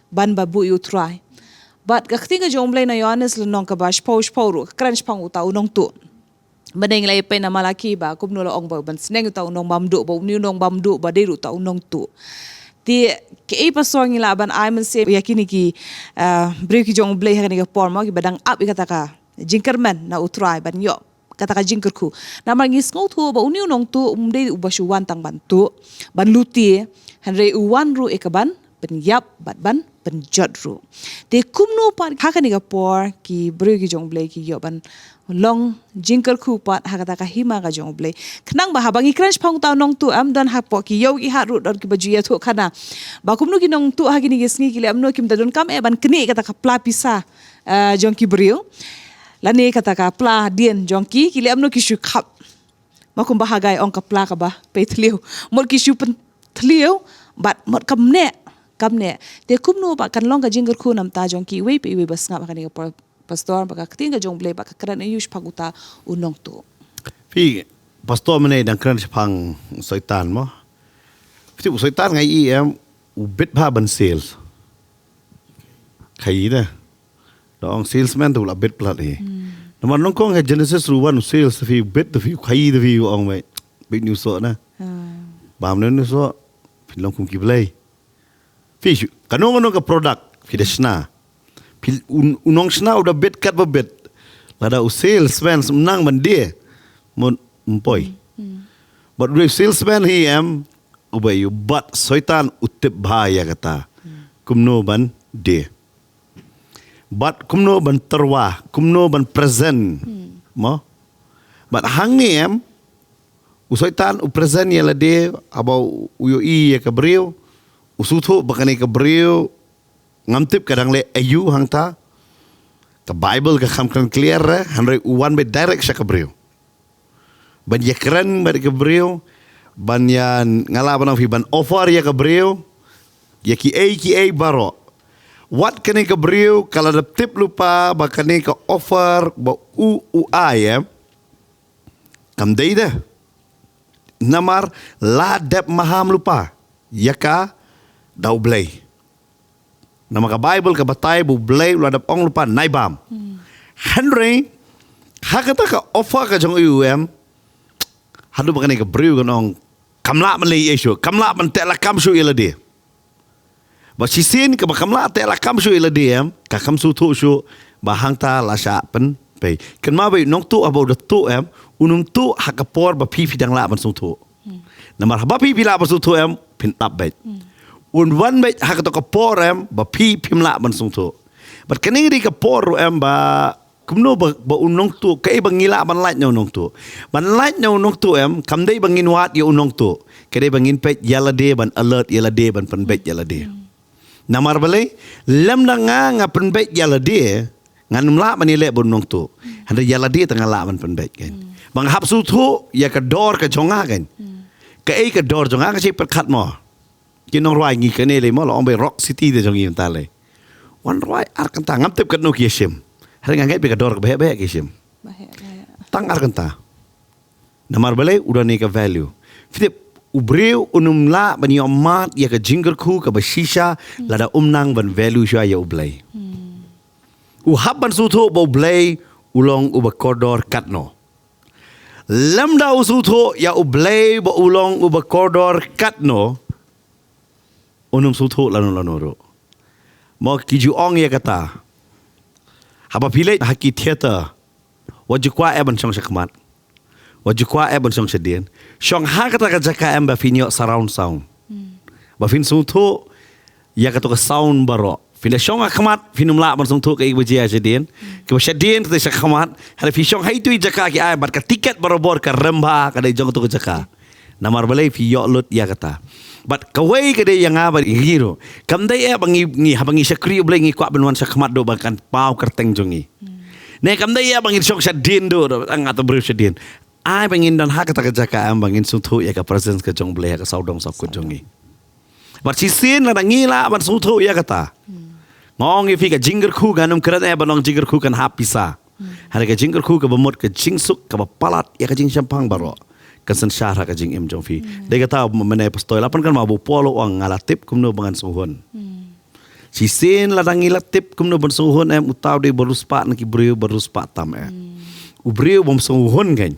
ban ba buh ïa u Trai. Bad ka ktien ka jong u Blei na Ïohannes lynnong kaba shiphew shiphew ruh ka kren shaphang uta u nongtuh. Mynne ngi la ïa peit na Malaki ba kumno la ong ba ban sneng uta u nongbamduh, ba une u nongbamduh ba dei ruh uta u nongtuh. Te kaei pastor ngi lah ban ai mynsiem ïa kine ki, ah, briew ki jong u Blei ha kane ka por mo kiba dang ap ïa kata ka jingkyrmen na u Trai ban ïoh kata ka jingkyrkhu. Namar ngi sngewthuh ba une u nongtuh um dei uba shu wan tang ban tuh, ban lute, hynrei u wan ruh ïa ka ban pynïap bad ban pynjot ruh. Te kumno pat ha kane ka por ki briew ki jong u Blei ki ïoh ban long jingkyrkhu pat ha kata ka hima ka jong u Blei. Khnang ba haba ngi kren shaphang uta u nongtuh em don hapoh ki ïew ki hat ruh don kiba ju ïathuh khana ba kumno ki nongtuh ha kine ki sngi ki leh kumno kim da donkam eh ban knieh kata ka pla pisa, eh, jong ki briew. Lane kata ka pla dien jong ki, ki leh kumno ki shu khap. Ma kumba Hagai ong ka pla kaba pei thliew. Mut ki shu pynthliew bad mut kam neh, kam neh. Te kumno ba kan long ka jingkyrkhu namar ta jong ki iwei pa iwei ba sngap ha kane ka por pastor ba ka ktien ka jong u Blei ba ka kren aïu shaphang uta u nongtuh. Phi pastor mynne dang kren shaphang Soitan mo. Phi tip u Soitan nga i em u bit bha ban sales. Khaïi da. Da ong salesman tu la bit plat hi. Namar nyngkong ha Genesis ruh wan u sales phi bit tu phi khaïi tu phi ong mai. Bit ni u soh na. Bam ni u soh. Phi long kum ki blei. Phi shu, kano kano ka product phi da shna. Phi u, u nongshna u da bit kat ba bit. Lada u salesman um nang ban die. Mut ym poi. Bad u dei salesman hi em, uba ïu bad Soitan u tip bha ïa kata. Kumno ban die. Bad kumno ban tyrwa, kumno ban present. Mo? Bad hangne em, u Soitan u present ïa lade, haba u ïohi ïa ka briew, u sngewthuh ba kane ka briew, ngam tip ka dang leh aïu hangta. Ka Bible ka kham kren clear re, hynrei u wan beit direct sha ka briew. Ban ïakren bad ka briew, ban ïa, nga lah ban ong phi, ban offer ïa ka briew ïa kiei kiei baroh. Wat kane ka briew ka la dep tip lypa ba kane ka offer ba u u ai, em, kam dei de. Namar la dep maham lypa ïa ka da U Blei. Namar ka Baibl ka batai ba U Blei u la dep ong lypa, nai bam. Hynrei ha kata ka offer ka jong u, em, haduh ba kane ka briew kan ong, kam lah ban leh ei ei shuh, kam lah ban teh lakam shuh ïa lade. Bad shisien kaba kam lah teh lakam shuh ïa lade, em, ka kam sngewthuh shuh ba hangta la shah pynpei. Kynmaw ba u nongtuh haba u da tuh, em, un ym tuh ha ka por ba phi phi dang lah ban sngewthuh. Namar haba phi phi lah ban sngewthuh, em, phin ap beit. Un wan beit ha kato ka por, em, ba phi phim lah ban sngewthuh. Bad kane ka dei ka por, em, ba kumno ba, ba u nongtuh, kaei ba ngi lah ban lait na u nongtuh. Ban lait na u nongtuh, em, kam dei ba ngin wad ïa u nongtuh. Ka dei ba ngin peit ïa lade, ban alert ïa lade, ban pynbeit ïa lade. Namar balei, lymda nga nga pynbeit ïa lade, ngan ym lah ban ïaleh bad u nongtuh. Hynrei ïa lade te nga lah ban pynbeit, kan. Ba nga hap sngewthuh ïa ka dor ka jong nga, kan. Kaei ka dor jong nga, ka shi pyrkhat mo. Ki nongrwai ngi kane lei mo, la ong ba Rock City te jong ngi mynta lei. Wan rwai ar kynta, ngam tip katno ki ïa shim. Hynrei nga ngeit ba ka dor ka ba heh ba heh ki shim. Ba heh, ba heh. Tang ar kynta. Namar balei, u don ïa ka value. Phi tip, u briew un ym lah ban ïoh mad ïa ka jingkyrkhu kaba shisha lada um nang ban value shuwa ïa U Blei. U hap ban sngewthuh ba U Blei u long uba kordor katno. Lymda u sngewthuh ïa U Blei ba u long uba kordor katno, un ym sngewthuh lano lano ruh. Mo, ki ju ong ïa kata, haba phi leit ha ki theater, wat ju kwah eh ban shong shakhmat, wat ju kwah eh ban shong shadien. Shong ha kata ka jaka, em, ba phin ïoh surround sound, ba phin sngewthuh ïa kato ka sound baroh. Phin da shong ha khmat, phin ym lah ban sngewthuh kaei ba jia shadien. Kaba shadien kata sha khmat. Hynrei phi shong ha itu i jaka ki ai, bad ka tiket barabor ka rem bha ka dei jong kato ka jaka. Namar balei, phi ïoh lut ïa kata. Bad kawei ka dei ïa nga bad ngi ruh. Kam dei eh ba ngi, ngi, haba ngi shakri U Blei ngi kwah ban wan sha khmat duh ba kan paw kyrteng jong ngi. Ne kam dei eh ba ngin shong shadien duh, duh, nga to briew shadien. Ai ba ngin don ha kata ka jaka, em, ba ngin sngewthuh ïa ka presence ka jong U Blei ha ka sawdong sawkun jong ngi. Bad shisien lada ngi lah ban sngewthuh ïa kata. Nga ong ïa phi, ka jingkyrkhu, ngan ym kren eh ba long jingkyrkhu kan hap pisa. Hynrei ka jingkyrkhu kaba mut ka jingsuk kaba palat ïa ka jingshemphang baroh, kan synshar ha ka jingim jong phi. Dei kata u mynne pastor la pynkynmaw ba u Paul u ong, nga la tip kumno ba ngan sngewhun. Shisien lada ngi la tip kumno ban sngewhun, em, uta u dei ba riewspah na ki briew ba riewspah tam, eh. U briew bym sngewhun, kan.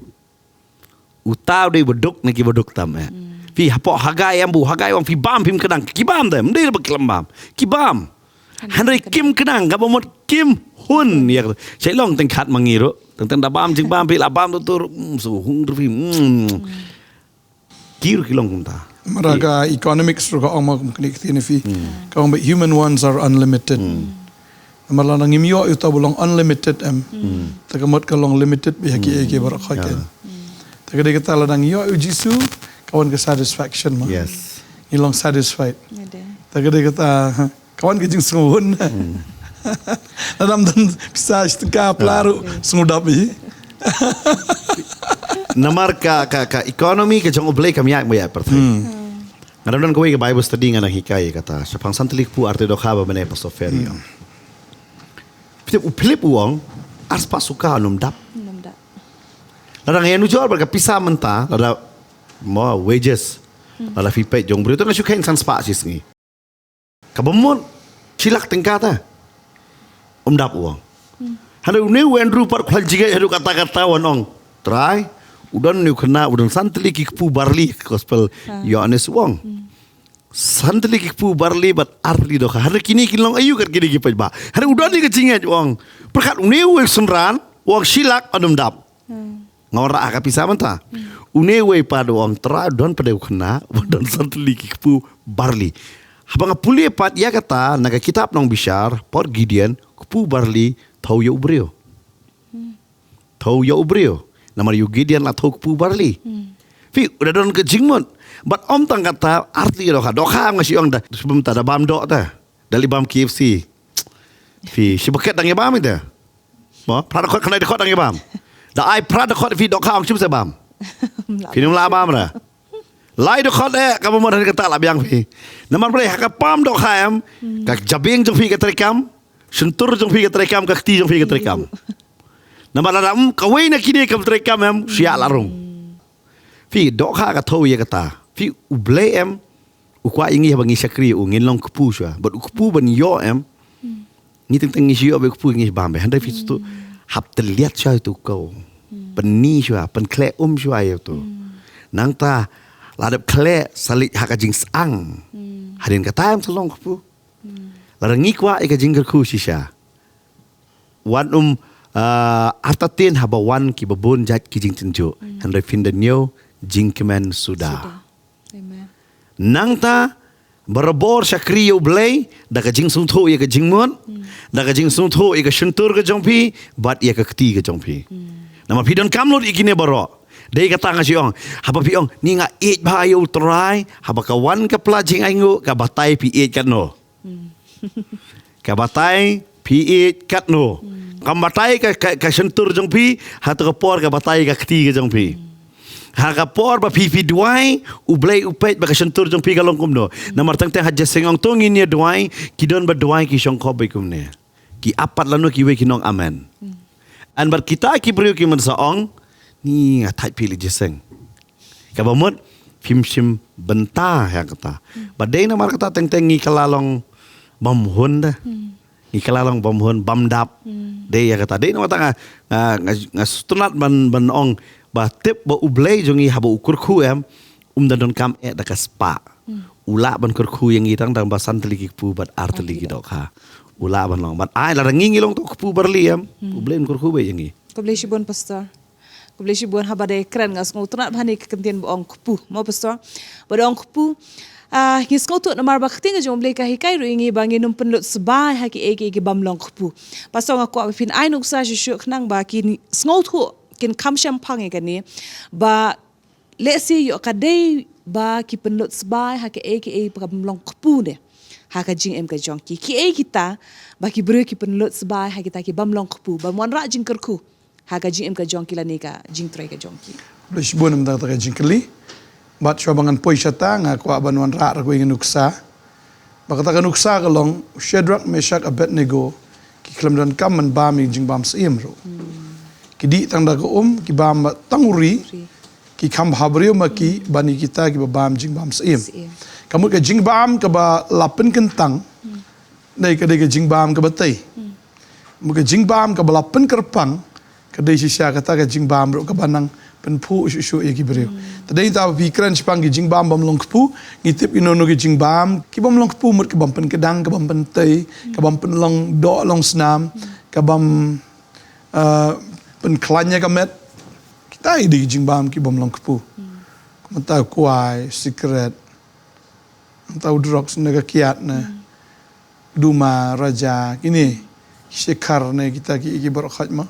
Uta u dei ba duk na ki ba duk tam, eh. Phi hapoh Haggai, em, ba u Haggai u ong phi bam phim kdang, ki bam te, ym dei ba khlem bam, ki bam. Hynrei kim kdang, kaba mut kim hun ïa ka. Shai long teng khat ma ngi ruh. Teng teng da bam jingbam phi, la bam tu tu ruh, mm, sngewhun ruh phi, mm. Ki ruh ki long kumta. Namar ka economics ruh ka ong ma kum kane ka ktien phi. Ka ong ba human wants are unlimited. Namar lada ngim ïoh ïa uta ba long unlimited, em, te ka mut ka long limited bha ïa kiei kiei baroh khoit, kan. Te ka dei kata, lada ngi ïoh ïa u Jisu, ka wan ka satisfaction, mo. Yes. Ngi long satisfied. Te ka dei kata, ha. Ka wan ka jingsngewhun. Lada ym don pisa shi tyngka pla ruh, sngewdap hi. Namar ka, ka, ka economy ka jong U Blei kam ïaid ma ïaid pyrthei. Nga dang don kawei ka Bible study nga dang hikai ïa kata. Shaphang san tylli ki kpu artylli dohkha ba mynne Pastor Ferry u ong. Philip, u Philip u ong, arspah suka un ym dap. Un ym dap. Lada nga ïanujor bad ka pisa mynta, lada, mo, wages. Lada phi peit jong u briew te nga shu kheiñ san spah shi sngi. Kaba mut shi lak tyngka te. Um dap, u ong. Hynrei une u Andrew pat u la jingngeit haduh katta katta, u ong, Trai, u don une u khynnah, u don san tylli ki kpu barli, gospel Ïoannis u ong. San tylli ki kpu barli bad ar tylli dohkha. Hynrei kine kin long aïu kat kine ki paidbah. Hynrei u don ïa ka jingngeit, u ong. Pyrkhat une u synran, u ong shi lak un ym dap. Nga wanrah ha ka pisa mynta. Une uwei pat u ong, Trai, don pat de u khynnah, u don san tylli ki kpu barli. Haba nga pule pat ïa kata na ka kitab Nongbishar, por Gideon, kpu barli, thew ïa u briew. Thew ïa u briew. Namar ïa u Gideon la thew kpu barli. Phi, u da don ka jingmut. Bad ym tang kata, ar tylli dohkha. Dohkha nga shu ong da, shu bam ta da bam doh ta. Da leit bam K F C. Phi, shi bucket dang ïa bam ita. Mo, phra dkhot, khyndai dkhot dang ïa bam. Da ai phra dkhot phi dohkha ong shim sa bam. Phin ym lah bam re. Lai dkhot eh, kaba mut ha kata la biang phi. Namar balei, ha ka pam dohkha em, ka jabieng jong phi ka treikam, shyntur jong phi ka treikam, ka kti jong phi ka treikam. Namar lada ym kawei na kine kam treikam em, shia la rung. Phi dohkha ka thew ïa kata. Phi U Blei em, u kwah ïa ngi haba ngi shakri, u ngin long kpu shuwa. Bad u kpu ban ïoh em, ngi teng teng ngi shu ïoh bad u kpu ngi bam bha. Hynrei phi tu hap tylliat shuwa tu ko. Pynni shuwa, pynkhleh um shuwa ïa tu. Nangta, la dep khleh sa leit ha ka jingsang. Hadien kata em sa long kpu. Lada ngi kwah ïa ka jingkyrkhu shisha. Wat ym, ah, artatien haba wan kiba bun jait ki jingtynjuh. Hynrei phin da ñiew jingkmen suda. Suda. Amen. Nangta, barabor shakri ïa U Blei, da ka jingsngewthuh ïa ka jingmut, da ka jingsngewthuh ïa ka shyntur ka jong phi, bad ïa ka kti ka jong phi. Namar phi donkam lut ïa kine baroh. Dei kata nga shu ong, haba phi ong, ni nga ïeit bha ïa U Trai, haba ka wan ka pla jingainguh, ka batai phi ïeit katno. Ka batai phi ïeit katno. Kam batai ka, ka, ka shyntur jong phi, ha tu ka por ka batai ka kti ka jong phi. Ha ka por ba phi phi duwai, U Blei u peit ba ka shyntur jong phi ka long kumno. Namar teng teng ha Jingïaseng ong to ngin ïa duwai, ki don ba duwai ki shong khop beit kumne. Ki ap pat lano kiwei kin ong amen. An bad kita ki briew ki mynta sa ong, ni nga thait phi leit Jingïaseng. Kaba mut, phim shim bynta ïa kata. Ba dei namar kata teng teng ngi kylla long bam hun da. Ngi kylla long bam hun, bam dap. Dei ïa kata. Dei namar kata nga, nga, nga, nga sngewtynnat ban, ban ong, ba tip ba U Blei jong ngi haba u kyrkhu em, um da donkam eh da ka spah. U lah ban kyrkhu ïa ngi tang tang ba san tylli ki kpu bad ar tylli ki dohkha. U lah ban long. Bad ai lada ngi ngi long to kpu barli em, U Blei un kyrkhu beit ïa ngi. Khublei shibun, Pastor. Khublei shibun, haba dei kren nga sngewtynnat bha ïa ka kyntien ba ong kpu. Mo Pastor? Ba dei ong kpu. Ah, ngi sngewthuh namar ba ka ktien ka jong U Blei ka hikai ruh ïa ngi ba ngin ym pynlut sbai ha kiei kiei ki bym long kpu. Pastor, nga kwah ba phin ai nuksa shuh shuh khnang ba kin sngewthuh, kin kham shemphang ïa kane. Ba lehse ïoh ka dei ba ki pynlut sbai ha kiei kiei ba bym long kpu ne. Ha ka jingim ka jong ki. Kiei kita ba ki briew ki pynlut sbai ha kita ki bym long kpu, bym wanrah jingkyrkhu ha ka jingim ka jong ki lane ka jingtrei ka jong ki. Khublei shibun namar kata ka jingkylli. Bad shuwa ba ngan poi shata nga kwah ban wanrah ruh ïa ka nuksa. Ba kata ka nuksa ka long, u Shadrak, Meshak, Abednego, ki khlem donkam ban bam ïa ka jingbam syiem ruh. Ki dih tang da ka um, ki bam tang u ri, ki kham bha briew ma ki, ban ïa kita kiba bam jingbam syiem. Syiem. Ka mut ka jingbam kaba la pynkyntang, dei ka dei ka jingbam kaba tei. Mut ka jingbam kaba la pynkyrpang, ka dei shisha kata ka jingbam ruh kaba nang pynphuh shuh shuh ïa ki briew. Te dei ta ba phi kren shaphang ki jingbam bym long kpu, ngi tip ïa no no ki jingbam, ki bym long kpu mut ki bym pynkdang, ki bym pyntei, ki bym pynlong doh long snam, ki bym, eh, pynkhlaiñ ïa ka met. Kita ïa dei ki jingbam ki bym long kpu. Kumta u kwai, sikret, kumta u drugs ne ka kiad ne. Duma, raja, kine, shikhar ne kita ki, ki baroh khoit mo.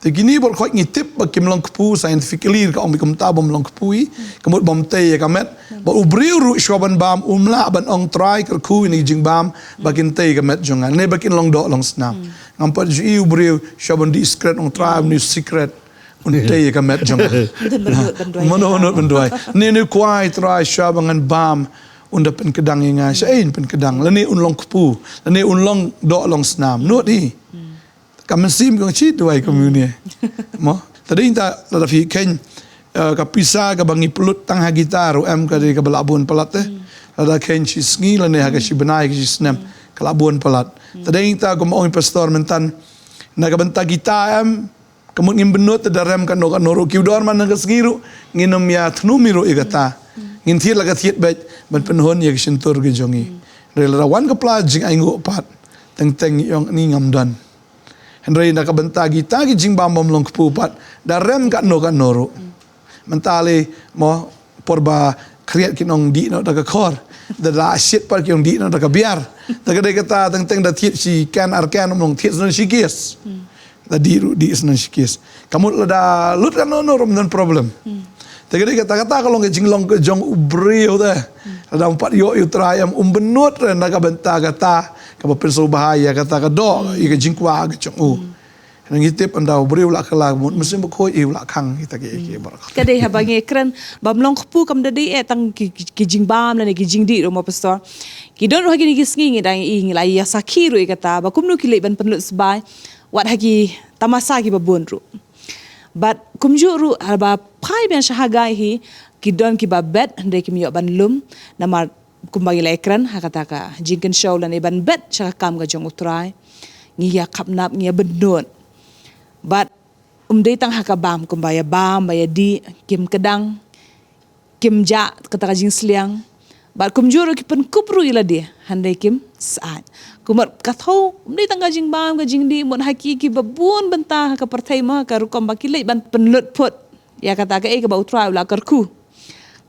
Te kine baroh khoit ngi tip ba kim long kpu scientifically ka ong ba kumta bym long kpu ïa, ka mut bym tei ïa ka met. Ba u briew ruh shuwa ban bam um lah ban ong Trai kyrkhu ïa kine ki jingbam ba kin tei ïa ka met jong nga. Ne ba kin long doh long snam. Ngam pat ju ïohi u briew shuwa ban dih sikret ong Trai, ong ne sikret. Un tei ïa ka met jong nga. Mano mano ban duwai. Ne ne kwai Trai shuwa ba ngan bam un da pynkdang ïa nga. Sha ei un pynkdang. Lane un long kpu. Lane un long doh long snam. Nud hi. Ka mynsiem kong chi duwai kum ïa une. Mo. Te dei ta lada phi kheiñ, eh, ka pisa kaba ngi pynlut tang ha kita ruh em ka dei kaba la bun palat te. Lada kheiñ shi sngi lane ha ka shi bnai ka shi snem. Ka la bun palat. Te dei ta kum ong i pastor mynta. Na ka bynta kita em, ka mut ngim pynlut te da rem katno katno ruh, ki u don man na ka sngi ruh, ngin ym ïa thnum ïa ruh ïa kata. Ngin thied la ka thied beit, ban pynhun ïa ka shyntur ka jong ngi. Hynrei lada wan ka pla jingainguh pat, teng teng ngi ong ni ngam don. Hynrei na ka bynta kita ki jingbam bym long kpu pat, da rem katno katno ruh. Mynta lei mo por ba khriat kin ong dih noh da ka khor. Da la shit pat kin ong dih noh da ka biar. Da ka dei kata teng teng da thied shi kan ar kan ym long thied snon shi case. Da dih ruh dih snon shi case. Ka mut lada lut katno no ruh ym don problem. Da ka dei kata kata ka long ka jinglong ka jong u briew te. Lada ym pat ïoh ïa u Trai em um pynlut re na ka bynta kata kaba pynsngewbha ïa kata ka doh ïa ka jingkwah ka jong u. Ngi tip ynda u briew u la kylla ka mut, u Mynsiem Bakhuid u la khang kita kiei kiei baroh. Ka dei haba ngi kren bym long kpu kam da dei eh tang ki, ki, ki jingbam lane ki jingdih ruh mo pastor. Ki don ruh ha kine ki sngi ngi dang ïohi, ngi la ïa sakhi ruh ïa kata ba kumno ki leit ban pynlut sbai wat ha ki tamasa kiba bun ruh. Bad kumjuh ruh haba phai biang sha Hagai hi, ki don kiba bet hynrei kim ïoh ban lum, namar kumba ngi la ïa kren ha kata ka jingkynshew lane ban bet sha ka kam ka jong u Trai. Ngi ïa khapnap, ngi ïa bynnud. Bad um dei tang ha ka bam, kumba ïa bam, ba ïa dih, kim kdang, kim jah kata ka jingsliang. Bad kumjuh ruh ki pynkup ruh ïa lade, hynrei kim syaid. Kumba ka thew, um dei tang ka jingbam, ka jingdih, mut ha ki, kiba bun bynta ha ka pyrthei mo, ka rukom ba ki leit ban pynlut phut ïa kata kaei kaba u Trai u la kyrkhu.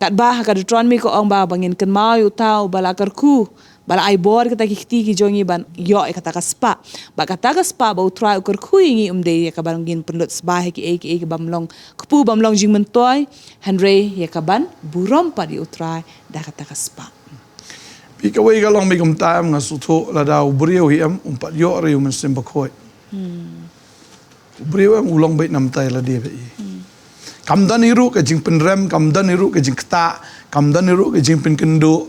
Katba ha ka Deuteronomy ka ong ba, ba ngin kynmaw ïa uta uba la kyrkhu, ba la ai bor ïa kita ki kti ki jong ngi ban ïoh ïa kata ka spah. Bad kata ka spah ba u Trai u kyrkhu ïa ngi um dei ïa kaban ngin pynlut sbai ha kiei kiei kaba ym long kpu, bym long jingmyntoi, hynrei ïa kaban burom pat ïa u Trai da kata ka spah. Phi, kawei ka long beit kumta em, nga sngewthuh lada u briew hi em, um pat ïoh ruh ïa u Mynsiem Bakhuid. U briew em u long beit namar ïa lade beit. Kam don hi ruh ka jingpynrem, kam don hi ruh ka jingktah, kam don hi ruh ka jingpynkynduh.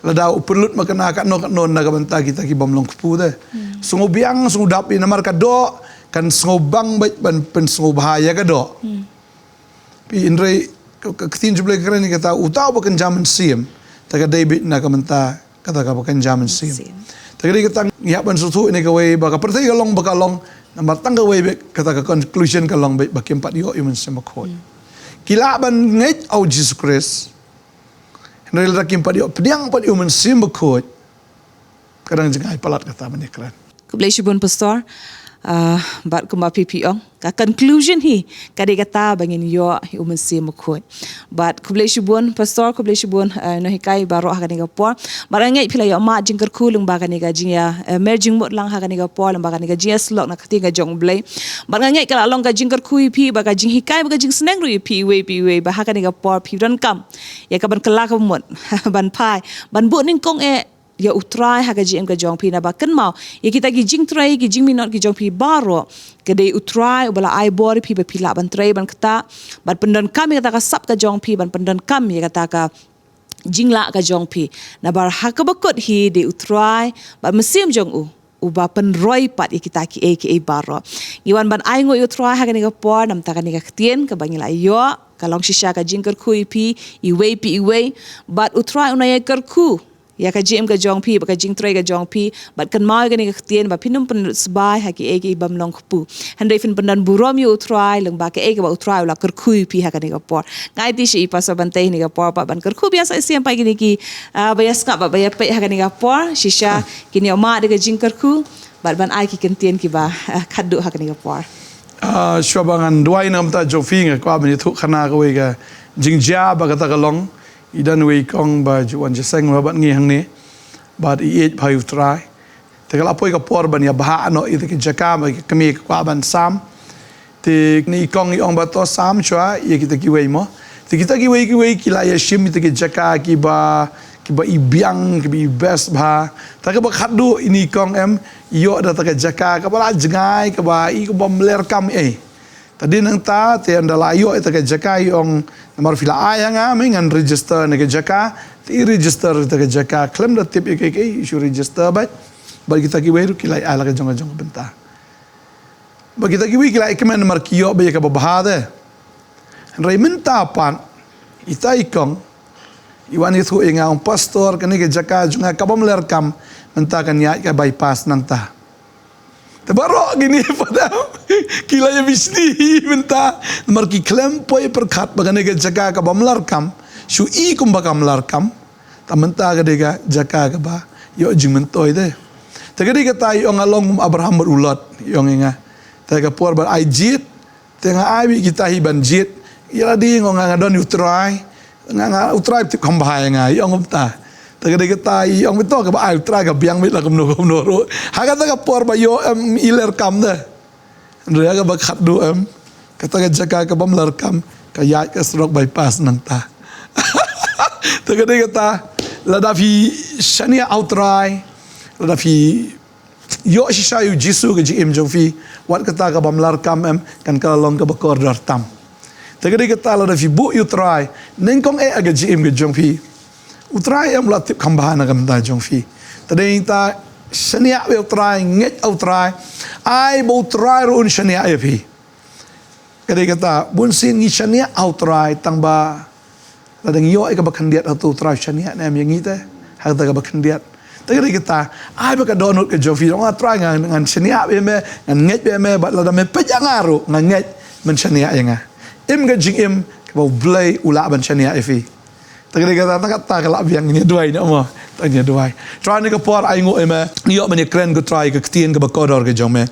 Lada u pynlut makna katno katno na ka bynta kita ki bym long kpu te. Sngew biang, sngew dap hi namar ka doh, kan sngew bang beit ban pynsngewbha ïa ka doh. Phi, hynrei ka, ka ktien jong U Blei ka kren ïa kata, uta uba kynja mynsiem, te ka dei beit na ka bynta kata kaba kynja mynsiem. Mynsiem. Te ka dei kata ngi hap ban sngewthuh ïa kawei ba ka pyrthei ka long ba ka long, namar tang kawei beit kata ka conclusion ka long beit ba kim pat ïoh ïa u Mynsiem Bakhuid. Ki lah ban ngeit ïa u Jisu Khrist, hynrei lada kim pat ïoh pdiang pat ïa u Mynsiem Bakhuid, ka dang jngai palat kata ban ïakren. Khublei shibun pastor. Ah, bad kumba phi phi ong, ka conclusion hi ka dei kata ba ngin ïoh ïa u Mynsiem Bakhuid. Bad khublei shibun pastor, khublei shibun, eh, nonghikai baroh ha kane ka por. Bad nga ngeit phi la ïoh mad jingkyrkhu lyngba kane ka jingïa, eh, mer jingmut lang ha kane ka por, lyngba kane ka jingïasyllok na ka ktien ka jong U Blei. Bad nga ngeit ka la long ka jingkyrkhu ïa phi, bad ka jinghikai, bad ka jingsneng ruh ïa phi iwei pa iwei, ba ha kane ka por phi donkam ïa kaban kylla ka mut ban phai ban buh nyngkong eh ïa u Trai ha ka jingim ka jong phi, naba kynmaw ïa kita ki jingtrei, ki jingminot ki jong phi baroh, ka dei u Trai uba la ai bor ïa phi ba phi lah ban trei, ban ktah, ban pyndonkam ïa kata ka sap ka jong phi, ban pyndonkam ïa kata ka jinglah ka jong phi. Naba ha kaba kut hi dei u Trai bad mynsiem jong u uba pynroi pat ïa kita kiei kiei baroh. Ngi wan ban ainguh ïa u Trai ha kane ka por namar kane ka ktien kaba ngi la ïoh, ka long shisha ka jingkyrkhu ïa phi iwei pa iwei, bad u Trai un ïa kyrkhu ïa ka jingim ka jong phi, bad ka jingtrei ka jong phi, bad kynmaw ïa kane ka ktien ba phin ym pynlut sbai ha kiei kiei bym long kpu. Hynrei phin pyndon burom ïa u Trai lyngba kaei kaba u Trai u la kyrkhu ïa phi ha kane ka por. Nga aiti sha i Pastor Bantei ha kane ka por pat ban kyrkhu biang sa shisien pat ïa kine ki, ah, ba ïa sngap bad ba ïa peit ha kane ka por, shisha kin ïoh mad da ka jingkyrkhu bad ban ai ki kyntien kiba, ah, khatduh ha kane ka por. Ah, shuwa ba ngan duwai na ka bynta jong phi, nga kwah ban ïathuh khana kawei ka jingjia ba kata ka long. I don uwei i kong ba ju wan jingïaseng bad ngi hangne, bad i ïeit bha ïa u Trai. Te ka la poi ka por ban ïa bhah noh ïa ka jaka ba ka kmie ka kwah ban sam. Te kane i kong i ong ba to sam shuwa ïa kita kiwei mo. Te kita kiwei kiwei ki la ïa shim ïa ka jaka kiba, kiba i biang, kiba i best bha. Te kaba khatduh ine i kong em, i ïoh da kata ka jaka kaba la jngai, kaba i, kaba ym leh kam ei. Te hadien nangta te ynda la ïoh ïa kata ka jaka i ong, namar phi la ai ha nga, me ngan register ïa ka jaka. Te i register ïa kata ka jaka khlem da tip ïa kiei kiei, i shu register beit. Bad kita kiwei ruh ki la ai la ka jong ka jong ka bynta. Bad kita kiwei ki la ai kmen namar ki ïoh beit ïa kaba bha te. Hynrei mynta pat ita i kong i wan ïathuh ïa nga, ong pastor, kane ka jaka jong nga kaba ym leh kam mynta kan ïaid ka bypass nangta. Te baroh kine pat em ki la ïa bishni hi mynta namar ki khlem poi pyrkhat ba kane ka jaka kaba ym leh kam, shu i kumba kam leh kam. Te mynta ka dei ka jaka kaba ïoh jingmyntoi te. Te ka dei kata i ong nga long kum Abraham bad u Lot, i ong ïa nga. Te ka por ban ai jied, te nga ai beit kita hi ban jied. Ïa lade nga ong nga don ïa u Trai. Nga, nga u Trai tip kham bha ïa nga, i ong kumta. Te ka dei kata i ong beit to kaba ai u Trai ka biang beit la kumno kumno ruh. Ha kata ka por ba ïoh em i leh kam te. Hynrei ha kaba khatduh em, kata ka jaka kaba ym leh kam ka ïaid ka surok bypass nangta. Te ka dei kata, lada phi shaniah ha u Trai, lada phi ïoh shisha ïa u Jisu ha ka jingim jong phi, wat kata ka bym lah kam em, kan ka long kaba kordor tam. Te ka dei kata lada phi buh ïa u Trai nyngkong eh ha ka jingim ka jong phi, u Trai em u la tip kham bha na ka bynta jong phi. Te dei ta shaniah ïa u Trai, ngeit ha u Trai, ai ba u Trai ruh un shaniah ïa phi. Ka dei kata, bunsien ngi shaniah ha u Trai tang ba lada ngi ïoh ïa kaba khyndiat, hato u Trai u shaniah ne em ïa ngi te ha kata kaba khyndiat? Te ka dei kata, ai ba ka dohnud ka jong phi, ong, ah Trai, nga, ngan shaniah ïa me, ngan ngeit ïa me, bad lada me peit ïa nga ruh nga ngeit men shaniah ïa nga. Im ka jingim kaba u Blei u lah ban shaniah ïa phi. Te ka dei kata, kata ka lah biang, ngin ïa duwai noh mo. Te ngin ïa duwai. Trai, ha kane ka por ai nguh ïa me, ngi ïoh ban ïakren ko Trai ka ktien kaba kordor ka jong me,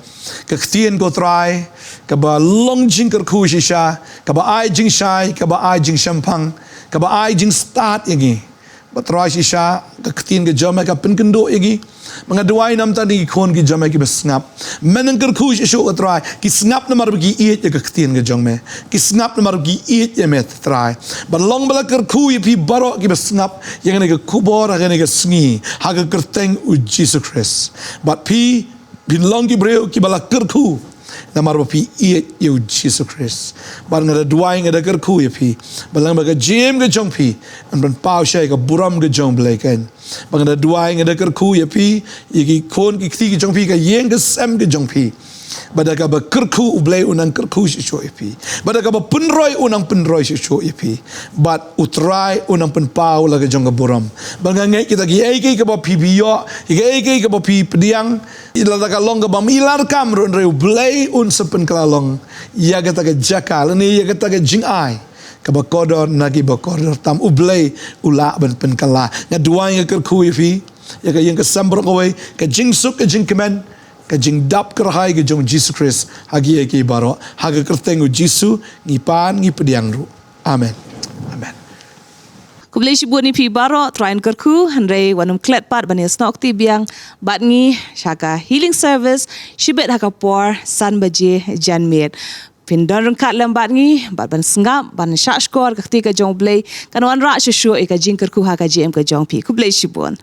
ka ktien ko Trai kaba long jingkyrkhu shisha, kaba ai jingshai, kaba ai jingshemphang, kaba ai jingstad ïa ngi. Ba Trai shisha ka ktien ka jong me ka pynkynduh ïa ngi. Ba nga duwai namar ki khun ki jong me kiba sngap, men nang kyrkhu shisha ko Trai, ki sngap namar ba ki ïeit ïa ka ktien ka jong me, ki sngap namar ba ki ïeit ïa me Trai. Bad long ba la kyrkhu ïa phi baroh kiba sngap ïa kane ka khubor ha kane ka sngi, ha ka kyrteng u Jisu Khrist. Bad phi, phin long ki briew kiba la kyrkhu namar ba phi ïeit ïa u Jisu Khrist. Bad nga da duwai, nga da kyrkhu ïa phi ba lang ba ka jingim ka jong phi kan pynpaw sha ka burom ka jong u Blei. Kan ba nga da duwai, nga da kyrkhu ïa phi, ïa ki khun ki kti ki jong phi, ka ïing ka sem ka jong phi, ba da kaba kyrkhu u Blei un nang kyrkhu shisha ïa phi, ba da kaba pynroi un nang pynroi shisha ïa phi. Bad u Trai un nang pynpaw la ka jong ka burom. Bad nga ngeit kita kiei kiei kaba phi, phi ïoh, kiei kiei kaba phi pdiang, lada ka long kaba ym i la kam ruh, hynrei u Blei un sa pynkylla long ïa kata ka jaka lane ïa kata ka jingai kaba kordor na kiba kordor tam. U Blei u lah ban pynkylla. Nga duwai, nga kyrkhu ïa phi, ïa ka ïing ka sem baroh kawei, ka jingsuk, ka jingkmen, ka jingdap kyrhai ka jong u Jisu Khrist ha kiei kiei baroh. Ha ka kyrteng u Jisu ngi pan, ngi pdiang ruh. Amen. Amen. Khublei shibun ïa phi baroh, Trai un kyrkhu, hynrei wat nym klet pat ban ïasnoh kti biang bad ngi sha ka healing service shibit ha ka por san baje janmiet. Phin don ryngkat lem bad ngi bad ban sngap, ban shahshkor ka kti ka jong u Blei kan wanrah shuh shuh ïa ka jingkyrkhu ha ka jingim ka jong phi. Khublei shibun.